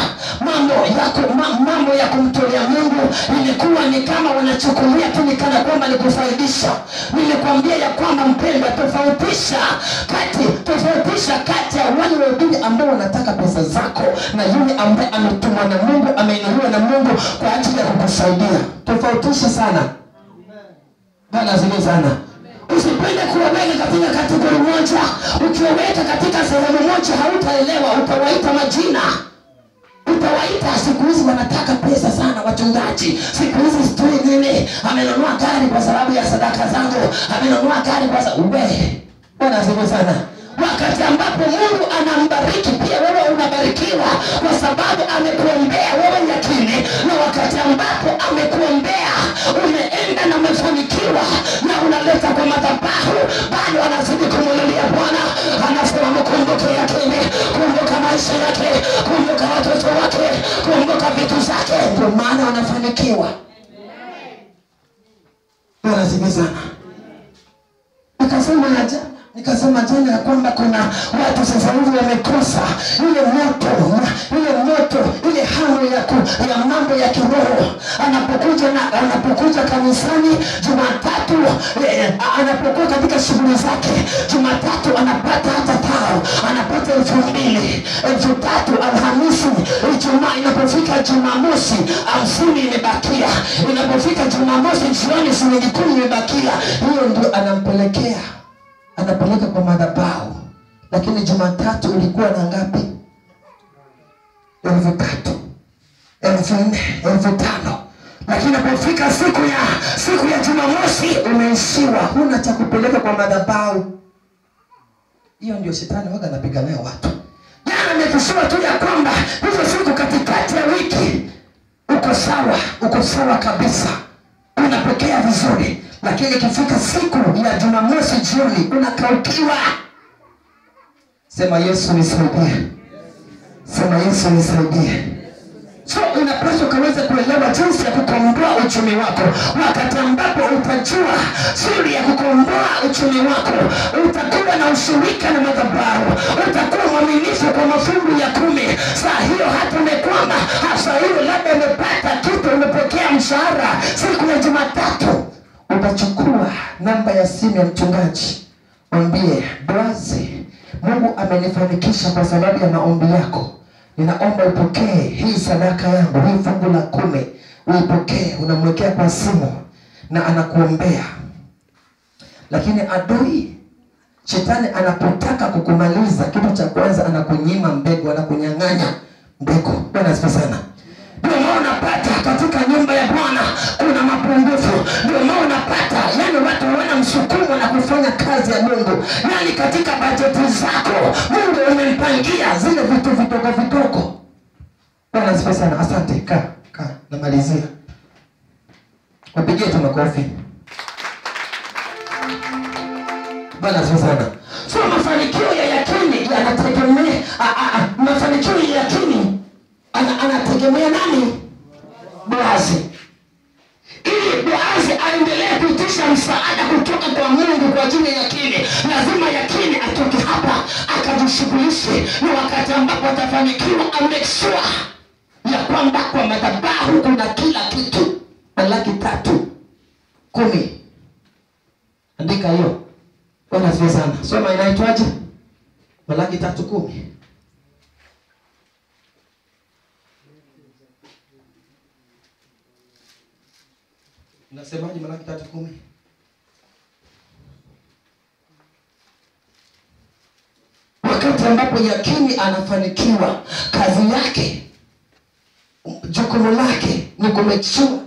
mambo ya kumtolea Mungu ilikuwa ni kama wanachukulia tu ni kana kwamba ni kufaidisha. Nilikwambia ya kwamba mpendwa, tofautisha kati ya wale wahubiri ambao wanataka pesa zako na yule ambaye ametumwa na Mungu, ameinuliwa na Mungu kwa ajili ya kukusaidia. Tofautisha sana. Bwana asifiwe sana. Usipende kuwaweka katika kategori moja. Ukiwaweka katika sehemu moja hautaelewa, utawaita majina. Utawaita siku hizi wanataka pesa sana wachungaji. Siku hizi sijui nini, amenunua gari kwa sababu ya sadaka zangu, amenunua gari kwa sababu wewe. Bwana asifiwe sana. Wakati ambapo Mungu anambariki pia wewe unabarikiwa kwa sababu amekuombea wewe Yakini, na wakati ambapo amekuombea umeenda na umefanikiwa na unaleta kwa madhabahu, bado anazidi kumulilia Bwana, anasema mkumbuke Yakini, kumbuka maisha yake, kumbuka watoto wake, kumbuka vitu zake. Ndio maana wanafanikiwa. Bwana asifiwe sana. Nikasema jana ya kwamba kuna watu sasa hivi wamekosa ile moto, ile hamu ya mambo ya kiroho. Anapokuja kanisani Jumatatu, anapokuwa katika shughuli zake Jumatatu anapata hata tao, anapata 2000, 3000 Alhamisi, Ijumaa. Inapofika Jumamosi 50 imebakia, inapofika Jumamosi jioni shilingi 10 imebakia. Hiyo ndio anampelekea, anapeleka kwa madhabahu. Lakini Jumatatu ulikuwa na ngapi? 3000, 4000, 5000. Lakini inapofika siku ya Jumamosi umeishiwa, huna cha kupeleka kwa madhabahu. Hiyo ndio shetani waga anapiga nayo watu. Jana nimekusema tu ya kwamba hizo siku katikati ya wiki uko sawa, uko sawa kabisa, unapokea vizuri, lakini ikifika siku ya Jumamosi jioni unakaukiwa. Sema Yesu nisaidie. Sema Yesu nisaidie. So unapaswa ukaweze kuelewa jinsi ya kukomboa uchumi wako. Wakati ambapo utajua siri ya kukomboa uchumi wako, utakuwa na ushirika na madhabahu, utakuwa mwaminifu kwa mafungu ya 10. Saa hiyo hata umekwama, hasa hiyo labda umepata kitu, umepokea mshahara siku ya Jumatatu, utachukua namba ya simu ya mchungaji, mwambie Boazi, Mungu amenifanikisha kwa sababu ya maombi yako, ninaomba upokee hii sadaka yangu, hii fungu la 10 uipokee. Unamwekea kwa simu na anakuombea. Lakini adui shetani anapotaka kukumaliza, kitu cha kwanza anakunyima mbegu, anakunyang'anya mbegu. Bwana asifiwe sana. Ndio maana unapata katika nyumba ya Bwana kuna mapungufu. Ndio maana unapata yani watu wana msukumo na kufanya kazi ya Mungu. Yani katika bajeti zako Mungu umempangia zile vitu vidogo vidogo. Bwana asifiwe sana. Asante. Kaa, kaa, namalizia. Wapigie tu makofi. Bwana asifiwe sana. So mafanikio ya yakini yanategemea, mafanikio ya yakini anategemea nani? Boazi. Ili Boazi aendelee kuitisha msaada kutoka kwa Mungu kwa ajili ya yakini, lazima yakini atoke hapa akajishughulishe, na wakati ambapo atafanikiwa amake sure ya kwamba kwa madhabahu kuna kila kitu. Malaki 3:10. Andika hiyo. Bwana asifiwe sana. Soma, inaitwaje? Malaki 3:10. Nasemaje Malaki 3:10? Wakati ambapo yakini anafanikiwa, kazi yake, jukumu lake ni kumake sure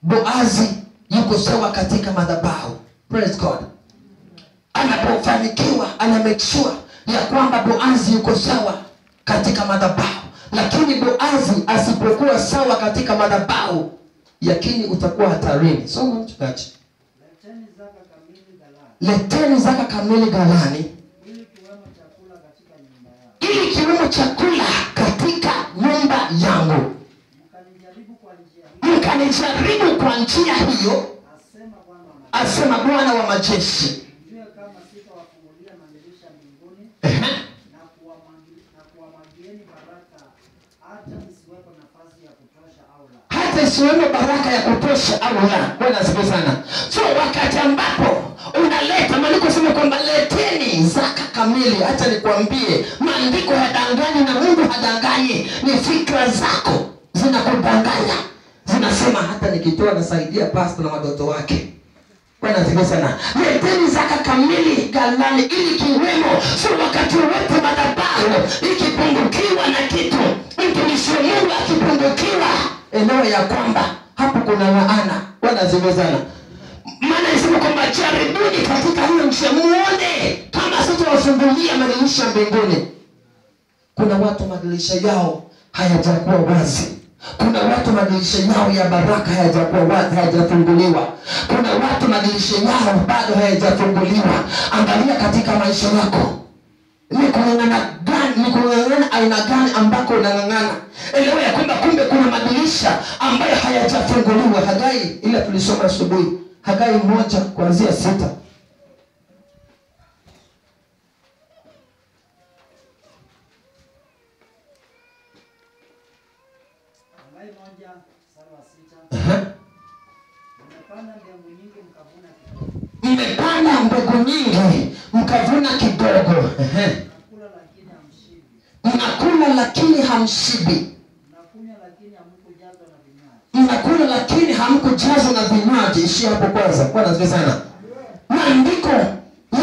Boazi yuko sawa katika madhabahu. Praise God. Anapofanikiwa ana make sure ya kwamba Boazi yuko sawa katika madhabahu. Lakini Boazi asipokuwa sawa katika madhabahu, yakini utakuwa hatarini. Soma mchungaji. Leteni zaka kamili ghalani, ili kiwemo chakula katika nyumba yangu. Mkanijaribu kwa njia hiyo, asema Bwana wa majeshi, hata isiwemo baraka ya kutosha au la. Bwana asifiwe sana. So wakati ambapo unaleta, maandiko sema kwamba leteni zaka kamili. Acha nikwambie, maandiko hayadanganyi na Mungu hadanganyi. Ni fikra zako zinakudanganya, zinasema hata nikitoa nasaidia pastor na watoto wake. Bwana asifiwe sana. Leteni zaka kamili ghalani ili kiwemo. So wakati wote madhabahu ikipungukiwa na kitu, mtumishi wa Mungu akipungukiwa, elewa ya kwamba hapo kuna laana. Bwana asifiwe sana. Maana inasema kwamba jaribuni katika hiyo nchi muone kama sitawafungulia madirisha mbinguni. Kuna watu madirisha yao hayajakuwa wazi. Kuna watu madirisha yao ya baraka hayajakuwa wazi, hayajafunguliwa. Kuna watu madirisha yao bado hayajafunguliwa. Angalia katika maisha yako, ni kung'ang'ana gani, ni kung'ang'ana aina gani ambako unang'ang'ana. Elewa ya kwamba kumbe kuna madirisha ambayo hayajafunguliwa. Hagai ile tulisoma asubuhi, Hagai 1:6. Mmepanda mbegu nyingi mkavuna kidogo. Mnakula lakini hamshibi. Mnakula lakini hamkujazwa na vinywaji. Ishia hapo kwanza. Bwana asifiwe sana. Maandiko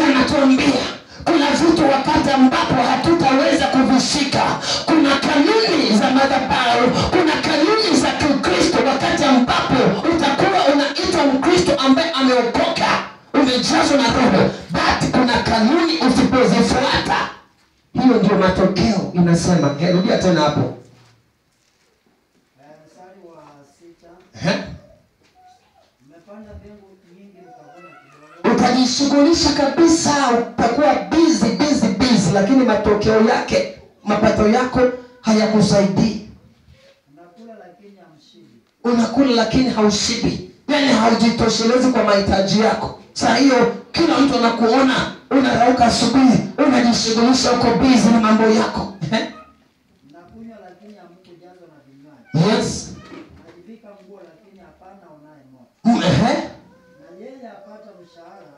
yanatuambia kuna vitu wakati ambapo hatutaweza kuvishika. Kuna kanuni za madhabahu, kuna kanuni za Kikristo. Wakati ambapo utakuwa unaitwa Mkristo ambaye ameokoka, umejazwa na Roho, but kuna kanuni usipozifuata, hiyo ndio matokeo inasema. Rudia tena hapo. Mstari wa 6. Mmepanda mbegu nyingi mkavuna kidogo. Utajishughulisha kabisa, utakuwa busy busy busy, lakini matokeo yake, mapato yako hayakusaidii. Mnakula lakini Unakula lakini haushibi, yaani haujitoshelezi kwa mahitaji yako. Saa hiyo kila mtu anakuona unarauka asubuhi, unajishughulisha, uko busy na mambo yako. Mnakunywa lakini hamkujazwa na vinywaji. Yes. Mnajivika nguo lakini hapana onaye moto. Na yeye apata mshahara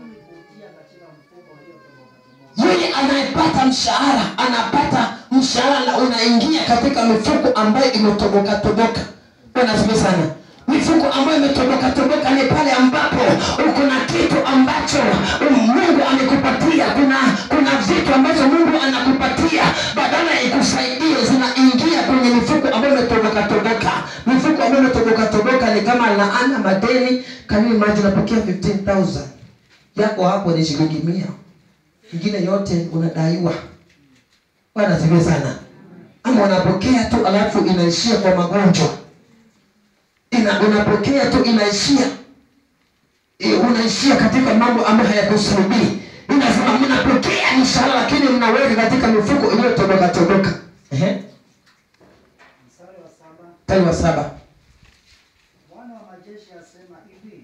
ili kuutia katika mfuko uliotoboka toboka. Yeye anayepata mshahara anapata mshahara na unaingia katika mifuko ambayo imetoboka toboka. Bwana asifiwe sana. Mifuko ambayo imetoboka toboka ni pale ambapo uko na kitu ambacho Mungu amekupatia. Kuna vitu ambazo Mungu anakupatia, badala ya ikusaidie zinaingia kwenye mifuko ambayo imetoboka toboka. Mifuko ambayo imetoboka toboka ni kama laana, madeni. Can you imagine unapokea 15,000 yako hapo ni shilingi 100, ingine yote unadaiwa. Bwana asifiwe sana. Ama unapokea tu alafu inaishia kwa magonjwa. Unapokea tu inaishia, unaishia katika mambo ambayo hayakusaidii. Inasema mnapokea mshahara lakini mnaweka katika mifuko iliyotoboka toboka. Mstari wa 7. Bwana wa majeshi asema hivi,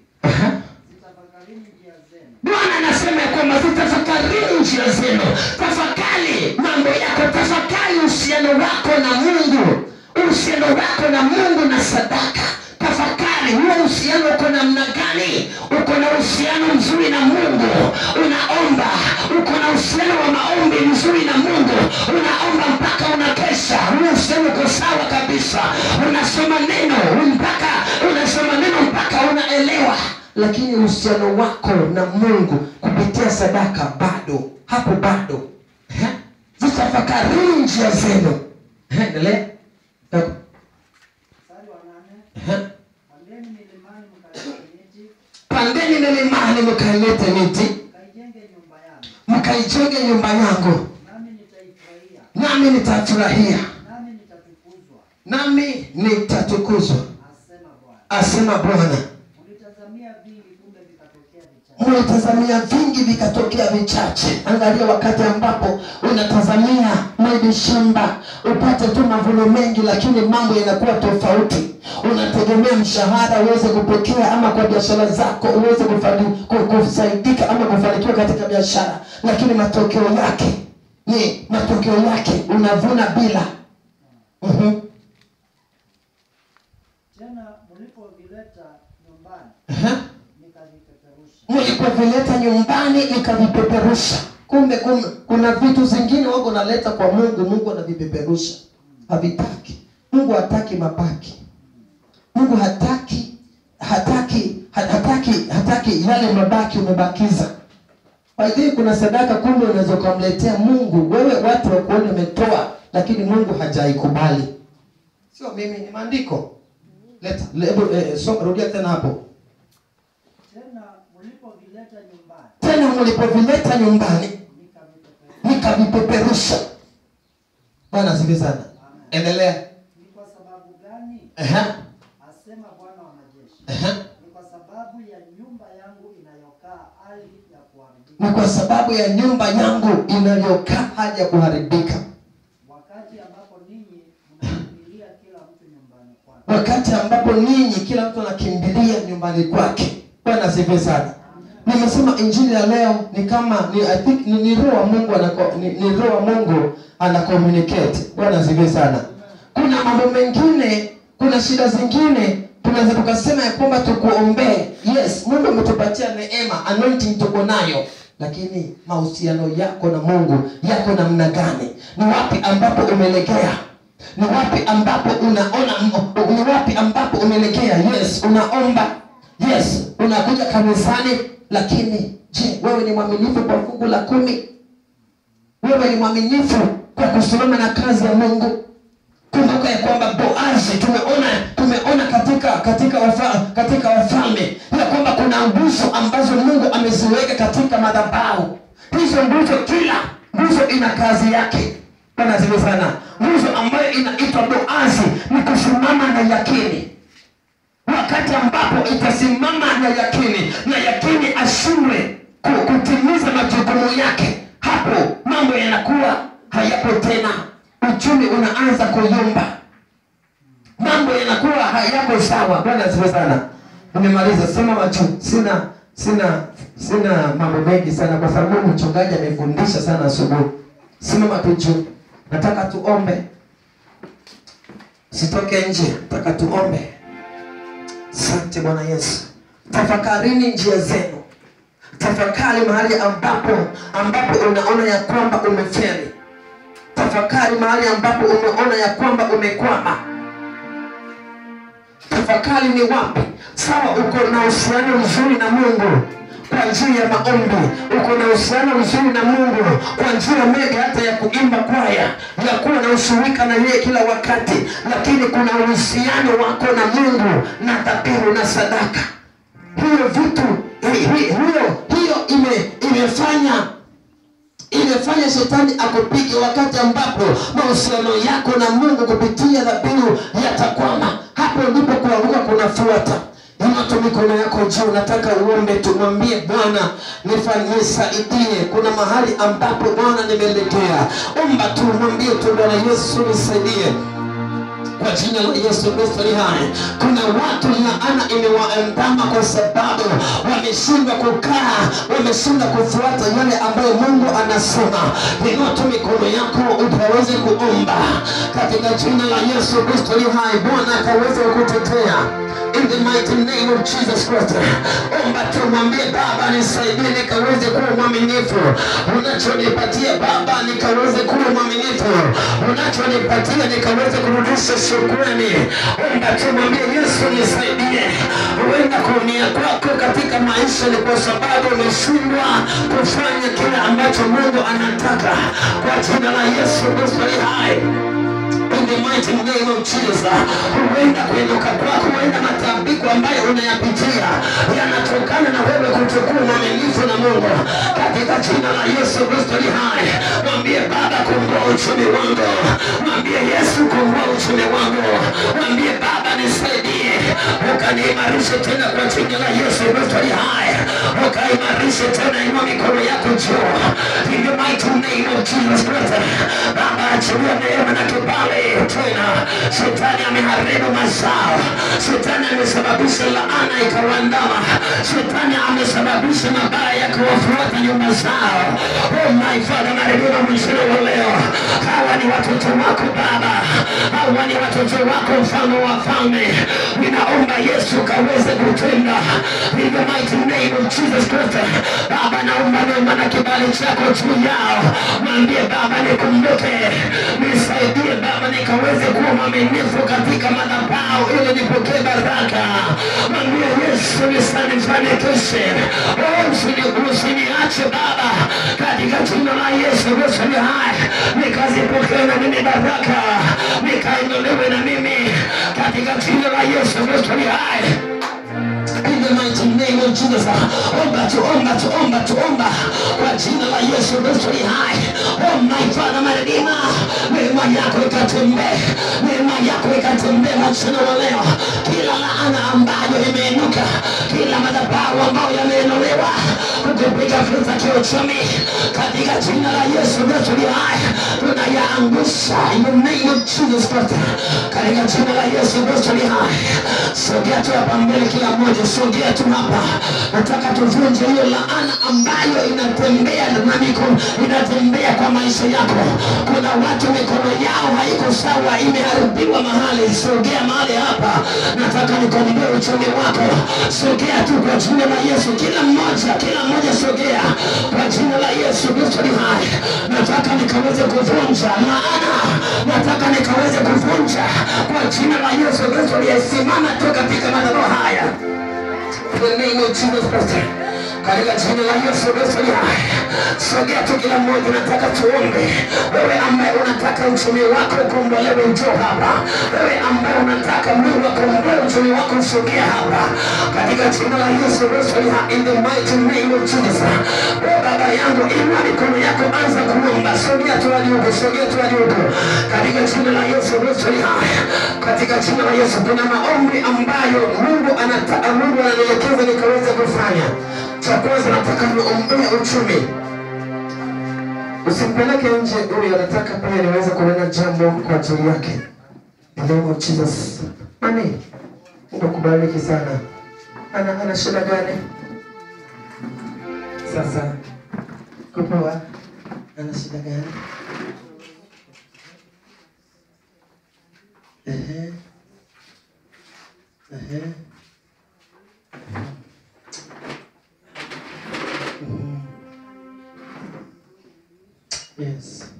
zitafakarini njia zenu. Bwana anasema kwamba zitafakarini njia zenu. Tafakari mambo yako, tafakari uhusiano wako na Mungu, uhusiano wako na Mungu na sadaka. Tafakari huo uhusiano uko namna gani? Uko na uhusiano mzuri na Mungu? Unaomba? Uko na uhusiano wa maombi mzuri na Mungu? Unaomba mpaka unakesha? Huo uhusiano uko sawa kabisa. Unasoma neno mpaka unasoma neno mpaka unaelewa. Lakini uhusiano wako na Mungu kupitia sadaka bado, hapo bado. Zitafakari njia zenu. Endelea. Pandeni milimani mkalete miti, mkaijenge nyumba yangu, nami nitafurahia, nami nitatukuzwa, asema Bwana. Mlitazamia vingi vikatokea vichache. Angalia wakati ambapo unatazamia maybe shamba upate tu mavuno mengi, lakini mambo yanakuwa tofauti. Unategemea mshahara uweze kupokea, ama kwa biashara zako uweze kusaidika ama kufanikiwa katika biashara, lakini matokeo yake ni matokeo yake unavuna bila. Tena mlipovileta nyumbani mlipovileta nyumbani nikavipeperusha. Kumbe kuna vitu zingine wako naleta kwa Mungu, Mungu anavipeperusha. Havitaki. Mungu hataki mabaki. Mungu hataki yale mabaki umebakiza. By the way, kuna sadaka kumbe unaweza kumletea Mungu, wewe watu wakuone umetoa, lakini Mungu hajaikubali. Sio mimi, ni maandiko. Leta, soma, rudia tena hapo. Tena mlipovileta nyumbani nikavipeperusha. Bwana asifiwe sana. Endelea. Ni kwa sababu gani? Asema Bwana wa majeshi. Ni kwa sababu ya nyumba yangu inayokaa hali ya kuharibika. Ni kwa sababu ya nyumba yangu inayokaa hali ya kuharibika. Wakati ambapo ninyi mnakimbilia kila mtu nyumbani kwake. Wakati ambapo ninyi kila mtu anakimbilia nyumbani kwake. Bwana asifiwe sana. Nimesema injili ya leo ni kama ni, I think ni roho wa Mungu ni roho wa Mungu ana communicate. Bwana asifiwe sana. Kuna mambo mengine, kuna shida zingine tunaweza tukasema ya kwamba tukuombee. Yes, Mungu ametupatia neema, anointing tuko nayo. Lakini mahusiano yako na Mungu yako namna gani? Ni wapi ambapo umelegea? Ni wapi ambapo unaona, ni wapi ambapo umelegea? Yes, unaomba. Yes, unakuja kanisani, lakini je, wewe ni mwaminifu kwa fungu la 10? Wewe ni mwaminifu kwa kusimama na kazi ya Mungu? Kumbuka ya kwamba Boazi tumeona katika wafalme ya kwamba kuna nguzo ambazo Mungu ameziweka katika madhabahu. Hizo nguzo, kila nguzo ina kazi yake. Bwana asifiwe sana. Nguzo ambayo inaitwa Boazi ni kusimama na yakini. Wakati ambapo itasimama na yakini, na yakini ashindwe kutimiza majukumu yake, hapo mambo yanakuwa hayapo tena. Uchumi unaanza kuyumba. Mambo Mambo yanakuwa hayako sawa. Bwana asifiwe sana. Nimemaliza, sema macho. Sina mambo mengi sana kwa sababu mchungaji amefundisha sana asubuhi. Simama tu juu. Nataka tuombe. Sitoke nje, nataka tuombe. Asante Bwana Yesu. Tafakarini njia zenu. Tafakari mahali ambapo unaona ya kwamba umefeli. Tafakari mahali ambapo umeona ya kwamba umekwama. Tafakari ni wapi. Sawa, uko na uhusiano mzuri na Mungu kwa njia ya maombi, uko na uhusiano mzuri na Mungu kwa njia mega hata ya kuimba kwaya, ya kuwa na ushirika na yeye kila wakati, lakini kuna uhusiano wako na Mungu na dhabihu na sadaka. Hiyo vitu hiyo imefanya shetani akupige wakati ambapo mahusiano yako na Mungu kupitia dhabihu yatakwama. Hapo ndipo kuanguka kunafuata. Inua mikono yako juu, nataka uombe, tumwambie Bwana nisaidie. Kuna mahali ambapo Bwana nimelegea. Omba tu, mwambie tu Bwana Yesu nisaidie. Kwa jina la Yesu Kristo ni hai. Kuna watu laana imewaandama kwa sababu wameshindwa kukaa, wameshindwa kufuata yale ambayo Mungu anasema. Inua tu mikono yako ukaweze kuomba katika jina la Yesu Kristo ni hai. Bwana akaweze kukutetea. In the mighty name of Jesus Christ. Omba tu, mwambie Baba nisaidie nikaweze kuwa mwaminifu. Unachonipatia Baba nikaweze kuwa mwaminifu. Unachonipatia nikaweze kurudisha shukrani. Omba tu, mwambie Yesu nisaidie. Huenda kuumia kwako katika maisha ni kwa sababu umeshindwa kufanya kile ambacho Mungu anataka. Kwa jina la Yesu Kristo ni hai. In the mighty name of Jesus. Huenda kuinuka kwako, huenda matambiko ambayo unayapitia yanatokana na wewe kutokuwa mwaminifu na Mungu. Katika jina la Yesu Kristo ni hai. Mwambie Baba komboa uchumi wangu. Mwambie Yesu komboa uchumi wangu. Mwambie Baba nisaidie. Ukaniimarishe tena kwa jina la Yesu Kristo ni hai. Ukaimarishe tena, inua mikono yako juu. In the mighty name of Jesus Christ. Baba achilia neema na kibali tena. Shetani ameharibu mazao. Shetani amesababisha laana ikawaandama. Shetani amesababisha mabaya ya kuwafuata nyumba zao. Oh my Father, marehemu mwisho wa leo. Hawa ni watoto wako Baba. Hawa ni watoto wako mfalme wa falme. Ninaomba Yesu kaweze kutenda. In the mighty name of Jesus Christ. Baba naomba neema na kibali chako juu yao. Mwambie Baba nikumbuke. Nisaidie Baba nikaweze kuwa mwaminifu katika madhabahu ili nipokee baraka. Mwambie Yesu nifanikishe. Usiniache Baba katika jina la Yesu Kristo ni hai. Nikazipokee na mimi baraka. Nikainuliwe na mimi katika jina la Yesu Kristo ni hai. In the mighty name of Jesus. Omba tu, omba tu, omba tu, omba kwa jina la Yesu Kristo ni hai. Oh my Father, my Redeemer, neema yako ikatembee, neema yako ikatembee mchana wa leo. Kila laana ambayo imeinuka, kila madhabahu ambayo yameinuliwa kukupiga vita kiuchumi, katika jina la Yesu Kristo ni hai, tunayaangusha in the name of Jesus Christ. Katika jina la Yesu Kristo ni hai. Sogea tu hapa mbele kila mmoja, sogea tu hapa. Nataka tuvunje hiyo laana ambayo inatembea na mikono, inatembea kwa maisha yako. Kuna watu mikono yao haiko sawa, imeharibiwa mahali. Sogea mahali hapa. Nataka nikomboe uchumi wako. Sogea tu kwa jina la Yesu. Kila mmoja sogea kwa jina la Yesu Kristo ni hai. Nataka nikaweze kuvunja laana. Nataka nikaweze kuvunja kwa jina la Yesu Kristo aliyesimama tu katika madhabahu haya. In the name of Jesus Christ. Katika jina la Yesu Kristo ni hai. Sogea tu kila mmoja, nataka tuombe. Wewe ambaye unataka uchumi wako ukombolewe, njoo hapa. Wewe ambaye unataka Mungu akomboe uchumi wako, sogea hapa. Katika jina la Yesu Kristo ni hai. In the mighty name of Jesus. Wewe baba yangu, inua mikono yako, anza kuomba. Sogea tu hadi huko, sogea tu hadi huko. Katika jina la Yesu Kristo ni hai. Katika jina la Yesu, kuna maombi ambayo Mungu anataka, Mungu ananielekeza nikaweze kufanya. Cha kwanza nataka niombee uchumi. Usimpeleke nje huyu, anataka pia niweze kunena jambo kwa ajili yake. In the name of Jesus. Mami, Mungu akubariki sana. Ana shida gani? Sasa kupoa, ana shida gani? Ehe. Ehe. Yes.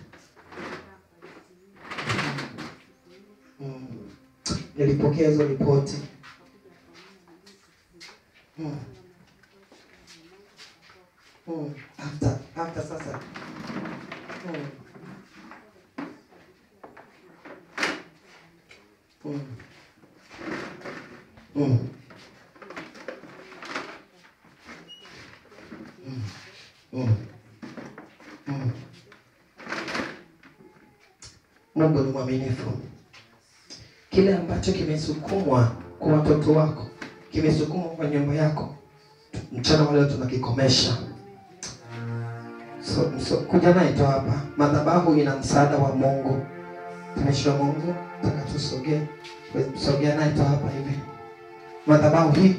Nilipokea hizo ripoti. After sasa. Mungu ni mwaminifu. Kile ambacho kimesukumwa kwa watoto wako, kimesukumwa kwa nyumba yako, mchana wa leo tunakikomesha. So kuja naye tu hapa. Madhabahu ina msaada wa Mungu. Tumishi wa Mungu, nataka tusogee. Sogea naye tu hapa hivi. Madhabahu hii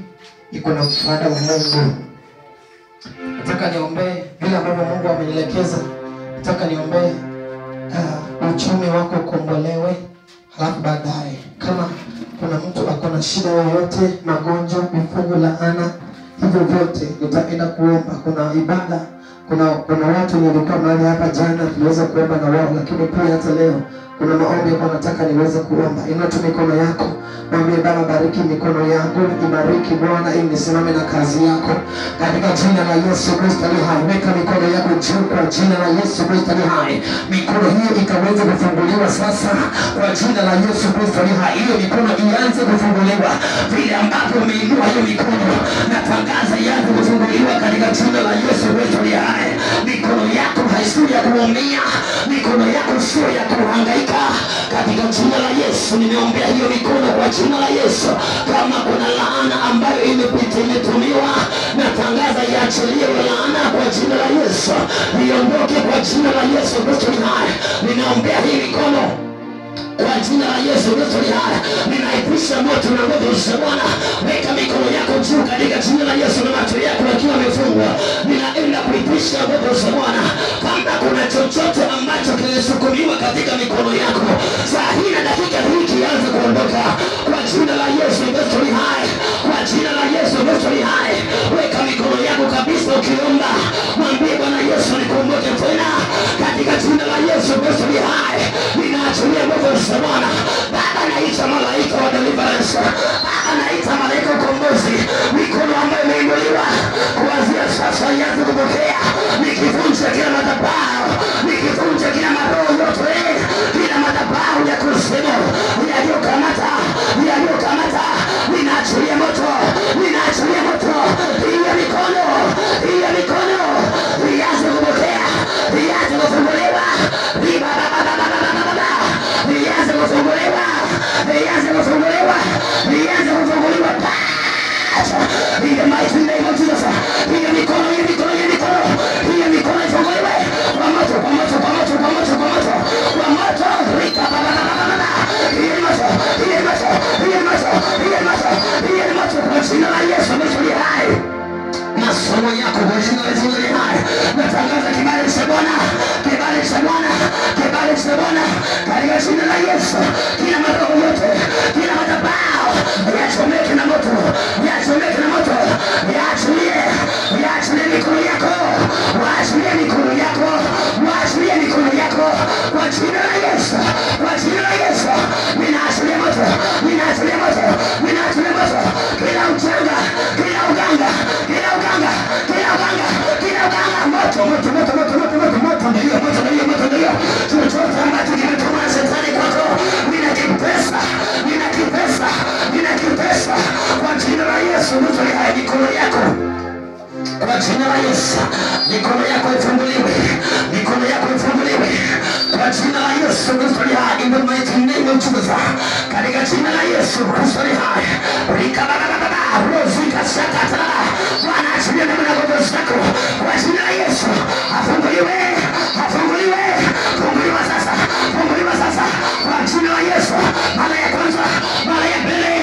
iko na msaada wa Mungu. Nataka niombee vile ambavyo Mungu amenielekeza. Nataka niombee uchumi wako ukombolewe. Halafu baadaye kama kuna mtu akona shida yoyote, magonjwa, mifungo, laana, hivyo vyote nitaenda kuomba. Kuna ibada, kuna watu walikuwa mahali hapa jana tuliweza kuomba na wao, lakini pia hata leo kuna maombi ambayo nataka niweze kuomba. Inua tu mikono yako, mwambie Baba, bariki mikono yangu, ibariki Bwana ili nisimame na kazi yako katika jina la Yesu Kristo aliye hai. Weka mikono yako juu kwa jina la Yesu Kristo aliye hai. Mikono hiyo ikaweze kufunguliwa sasa kwa jina la Yesu Kristo aliye hai. Hiyo mikono ianze kufunguliwa vile ambavyo umeinua hiyo mikono, natangaza ianze kufunguliwa katika jina la Yesu Kristo aliye hai. Mikono yako haisiyo ya kuumia, mikono yako sio ya kuhangaika. Katika jina la Yesu nimeombea hiyo mikono kwa jina la Yesu. Kama kuna laana ambayo imepita imetumiwa, natangaza iachiliwe laana kwa jina la Yesu, iondoke kwa jina la Yesu Kristo aliye hai. Ninaombea hii mikono kwa jina la Yesu Kristo aliye hai. Ninaipisha moto na nguvu za Bwana. Weka mikono yako juu katika jina la Yesu na macho yako yakiwa yamefungwa. Ninaenda kuipisha nguvu za Bwana. Kama kuna chochote ambacho kilisukumiwa katika mikono yako, saa hii na dakika hii kianze kuondoka kwa jina la Yesu Kristo aliye hai. Kwa jina la Yesu Kristo aliye hai. Weka mikono yako kabisa ukiomba. Mwambie Bwana Yesu, nikumbuke tena katika jina la Yesu Kristo aliye hai. Ninaachilia nguvu za Bwana. Baba, naita malaika wa deliverance. Baba, naita malaika ukombozi. Mikono ambayo imeinuliwa kuanzia sasa ianze kupokea. Nikivunja kila madhabahu, nikivunja kila maroho yote, kila madhabahu ya kuzimu yaliyokamata, yaliyokamata, ninaachilia moto, ninaachilia moto. Hiyo mikono, hiyo mikono ianze kupokea, ianze kufunguliwa. Ianze kufunguliwa, ianze kufunguliwa, ianze kufunguliwa. In the mighty name of Jesus. Hiyo mikono, hiyo mikono, hiyo mikono, hiyo mikono ifunguliwe kwa moto, kwa moto, kwa moto, kwa moto, kwa moto, kwa moto. Rika baba baba baba. Hiyo moto, hiyo moto, hiyo moto, hiyo moto, hiyo moto kwa jina la Yesu Kristo aliye hai. Masomo yako kwa jina la Yesu aliye hai. Natangaza kibali cha Bwana, kibali cha Bwana, kibali cha Bwana katika jina la Yesu. Kila maroho yote, kila madhabahu yachomeke na moto, yachomeke na moto. Yaachilie, yaachilie mikono yako, waachilie mikono yako, waachilie mikono yako kwa jina la Yesu, kwa jina la Yesu. Ninaachilia moto, ninaachilia moto, ninaachilia moto. Kila ujanga, kila uganga, kila uganga, kila uganga, kila uganga, moto, moto, moto, moto, moto, moto, moto, ndio moto, ndio moto, ndio chochote ambacho kimetuma shetani kwako, ninakipesa, ninakipesa, ninakipesa kwa jina la Yesu. Moto ya mikono yako kwa jina la Yesu, mikono yako ifunguliwe, mikono yako ifunguliwe kwa jina la Yesu Kristo aliye hai. In the mighty name of Jesus, katika jina la Yesu Kristo aliye hai. Rika baba baba, rozika shakata. Bwana achilie neema na nguvu zako kwa jina la Yesu. Afunguliwe, afunguliwe, funguliwa sasa, funguliwa sasa kwa jina la Yesu. Mara ya kwanza, mara ya pili,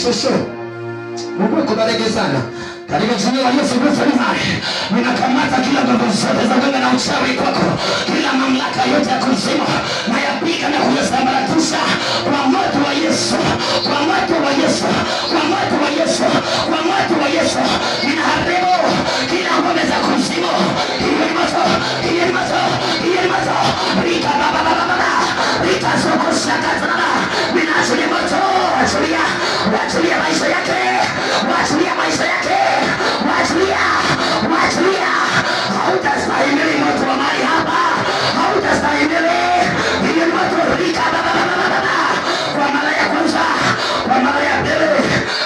Shosho, Mungu akubariki sana. Katika jina la Yesu Kristo ni hai, ninakamata kila nguvu zote za uganga na uchawi kwako, kila mamlaka yote ya kuzimu nayapiga na kuyasambaratisha kwa moto wa Yesu, kwa moto wa Yesu, kwa moto wa Yesu, kwa moto wa Yesu. Ninaharibu kila ngome za kuzimu. Hiyo ni moto, hiyo ni moto, hiyo ni moto. Rika baba baba baba, rika soko shaka tana. Ninaachilia moto, achilia, achilia maisha yake, achilia maisha yake. Wachilia, wachilia. Hautastahimili moto wa mahali hapa, hautastahimili. Hiyo ni moto. Rika baba baba baba. Kwa mara ya kwanza, kwa mara ya pili,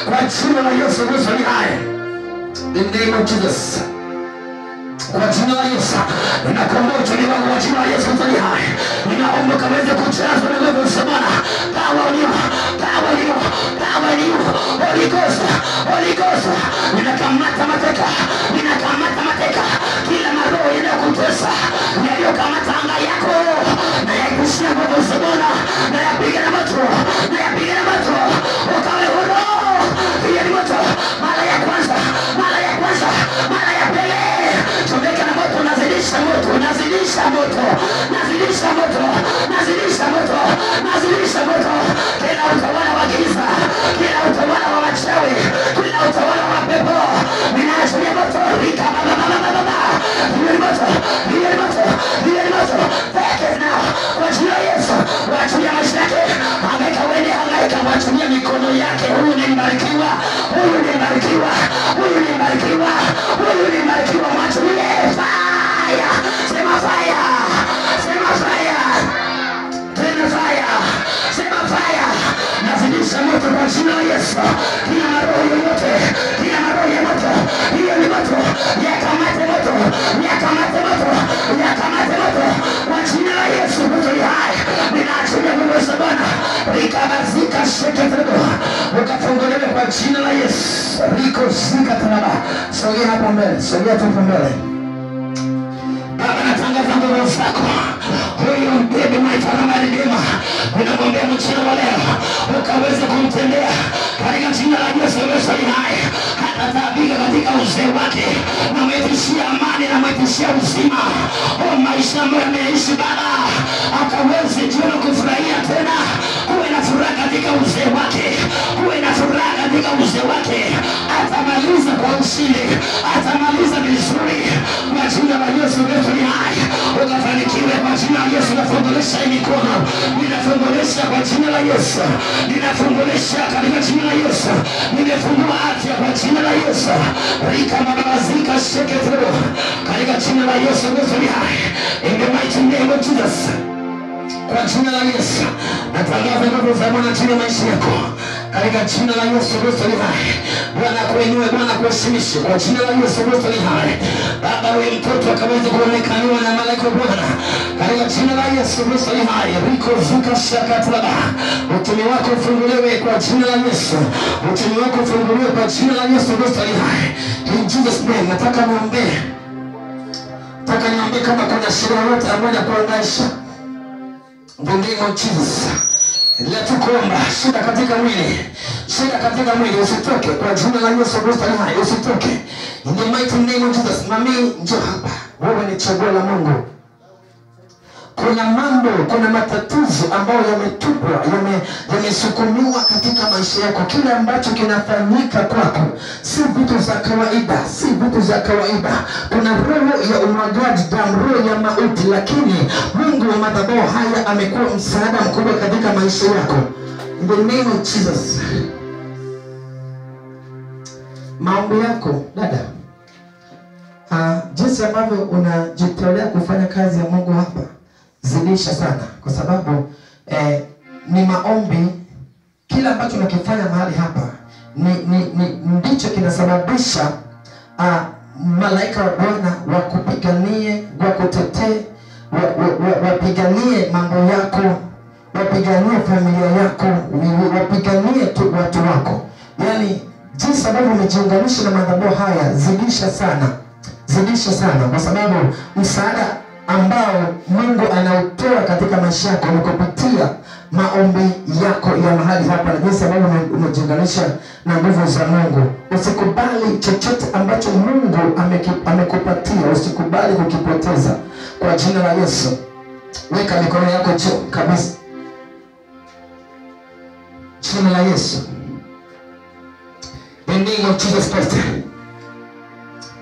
kwa jina la Yesu Kristo ni hai. In the name of Jesus. Kwa jina la Yesu ninakomboa uchumi wangu kwa jina la Yesu Kristo ni hai. Ninaomba kaweze kujazwa na nguvu za Bwana. Power on you, power on you, power on you. Holy Ghost, Holy Ghost. Ninakamata mateka, ninakamata mateka kila maroho yanayokutesa, yaliyokamata anga yako, na yakushia nguvu za Bwana, na yapiga na moto, na yapiga na moto, ukawe huru. Hiyo ni moto, mara ya kwanza, mara ya kwanza, mara ya pili. Chomeka na moto, nazidisha moto, nazidisha moto, nazidisha moto, nazidisha moto, nazidisha moto. Kila utawala wa giza, kila utawala wa wachawi, kila utawala wa pepo, ninaachilia moto. Rika baba baba baba. Hiyo ni moto, hiyo ni moto, hiyo ni moto. Take it now. Kwa jina la Yesu, waachilia maisha yake. Hangaika wewe, hangaika, waachilia mikono yake. Huyu ni mbarikiwa, huyu ni mbarikiwa, huyu ni mbarikiwa, huyu ni mbarikiwa. Mwachilie fire. Sema fire, sema fire, tena fire, sema fire. Nazidisha moto kwa jina la Yesu. Kila maroho yoyote, kila maroho ya moto, hiyo ni moto, yakamate moto, yakamate moto, yakamate moto kwa jina la Yesu Kristo ni hai. Ninaachilia nguvu za Bwana rikabazika sheke tebo, ukafunguliwe kwa jina la Yesu. Riko zika tanaba. Sogea hapo mbele, sogea tu hapo mbele. Baba, natangaza nguvu zako. Huyu mbebe Maitarama Rehema, ninamwombea mchana wa leo ukaweze kumtendea katika jina la Yesu Kristo ni hai. Hatataabika katika uzee wake, namwitishia amani, namwitishia uzima. O maisha ambayo ameishi Baba, akaweze jiona kufurahia tena. Kuwe na furaha katika uzee wake, kuwe na furaha katika uzee wake. Atamaliza kwa ushindi, atamaliza vizuri kwa jina la Yesu Kristo ni hai. Ukafanikiwe kwa jina la Yesu. Nafungulisha hii mikono, ninafungulisha kwa jina la Yesu, ninafungulisha katika jina la Yesu. Nimefungua afya kwa jina la Yesu. Rika mabazika sheke through katika jina la Yesu Kristo ni hai. In the mighty name of Jesus. Kwa jina la Yesu natangaza nguvu za Bwana juu ya maisha yako katika jina la Yesu Kristo ni hai. Bwana kuinue, Bwana kuheshimishe kwa jina la Yesu Kristo ni hai. Baba, huyu mtoto akaweze kuonekaniwa na malaika wa Bwana katika jina la Yesu Kristo ni hai. Riko zuka shaka tlaba. Utumi wako ufunguliwe kwa jina la Yesu. Utumi wako ufunguliwe kwa jina la Yesu Kristo ni hai. In Jesus name, nataka niombe. Nataka niombe kama kuna shida yoyote ambayo inakuhangaisha. In the name of Jesus. Let kuomba shida katika mwili, shida katika mwili usitoke kwa jina la Yesu Kristo ni hai, usitoke. In the mighty name of Jesus. Mami, njoo hapa. Wewe ni chaguo la Mungu. Kuna mambo, kuna matatizo ambayo yametupwa, yamesukumiwa katika maisha yako. Kile ambacho kinafanyika kwako si vitu za kawaida, si vitu za kawaida. Kuna roho ya umwagaji damu, roho ya mauti, lakini Mungu wa madhabahu haya amekuwa msaada mkubwa katika maisha yako. In the name of Jesus. Maombi yako dada, jinsi ambavyo unajitolea kufanya kazi ya Mungu hapa, zidisha sana, kwa sababu ni maombi. Kila ambacho unakifanya mahali hapa ni ndicho kinasababisha malaika wa Bwana wakupiganie, wakutetee, wapiganie mambo yako, wapiganie familia yako, wapiganie tu watu wako. Yani jinsi ambavyo umejiunganisha na madhabahu haya, zidisha sana, zidisha sana, kwa sababu msaada ambao Mungu anautoa katika maisha yako ni kupitia maombi yako ya mahali hapa na jinsi ambavyo umejiunganisha na nguvu za Mungu. Usikubali chochote ambacho Mungu amekupatia, usikubali kukipoteza. Kwa jina la Yesu, weka mikono yako juu kabisa. Jina la Yesu. The name of Jesus Christ.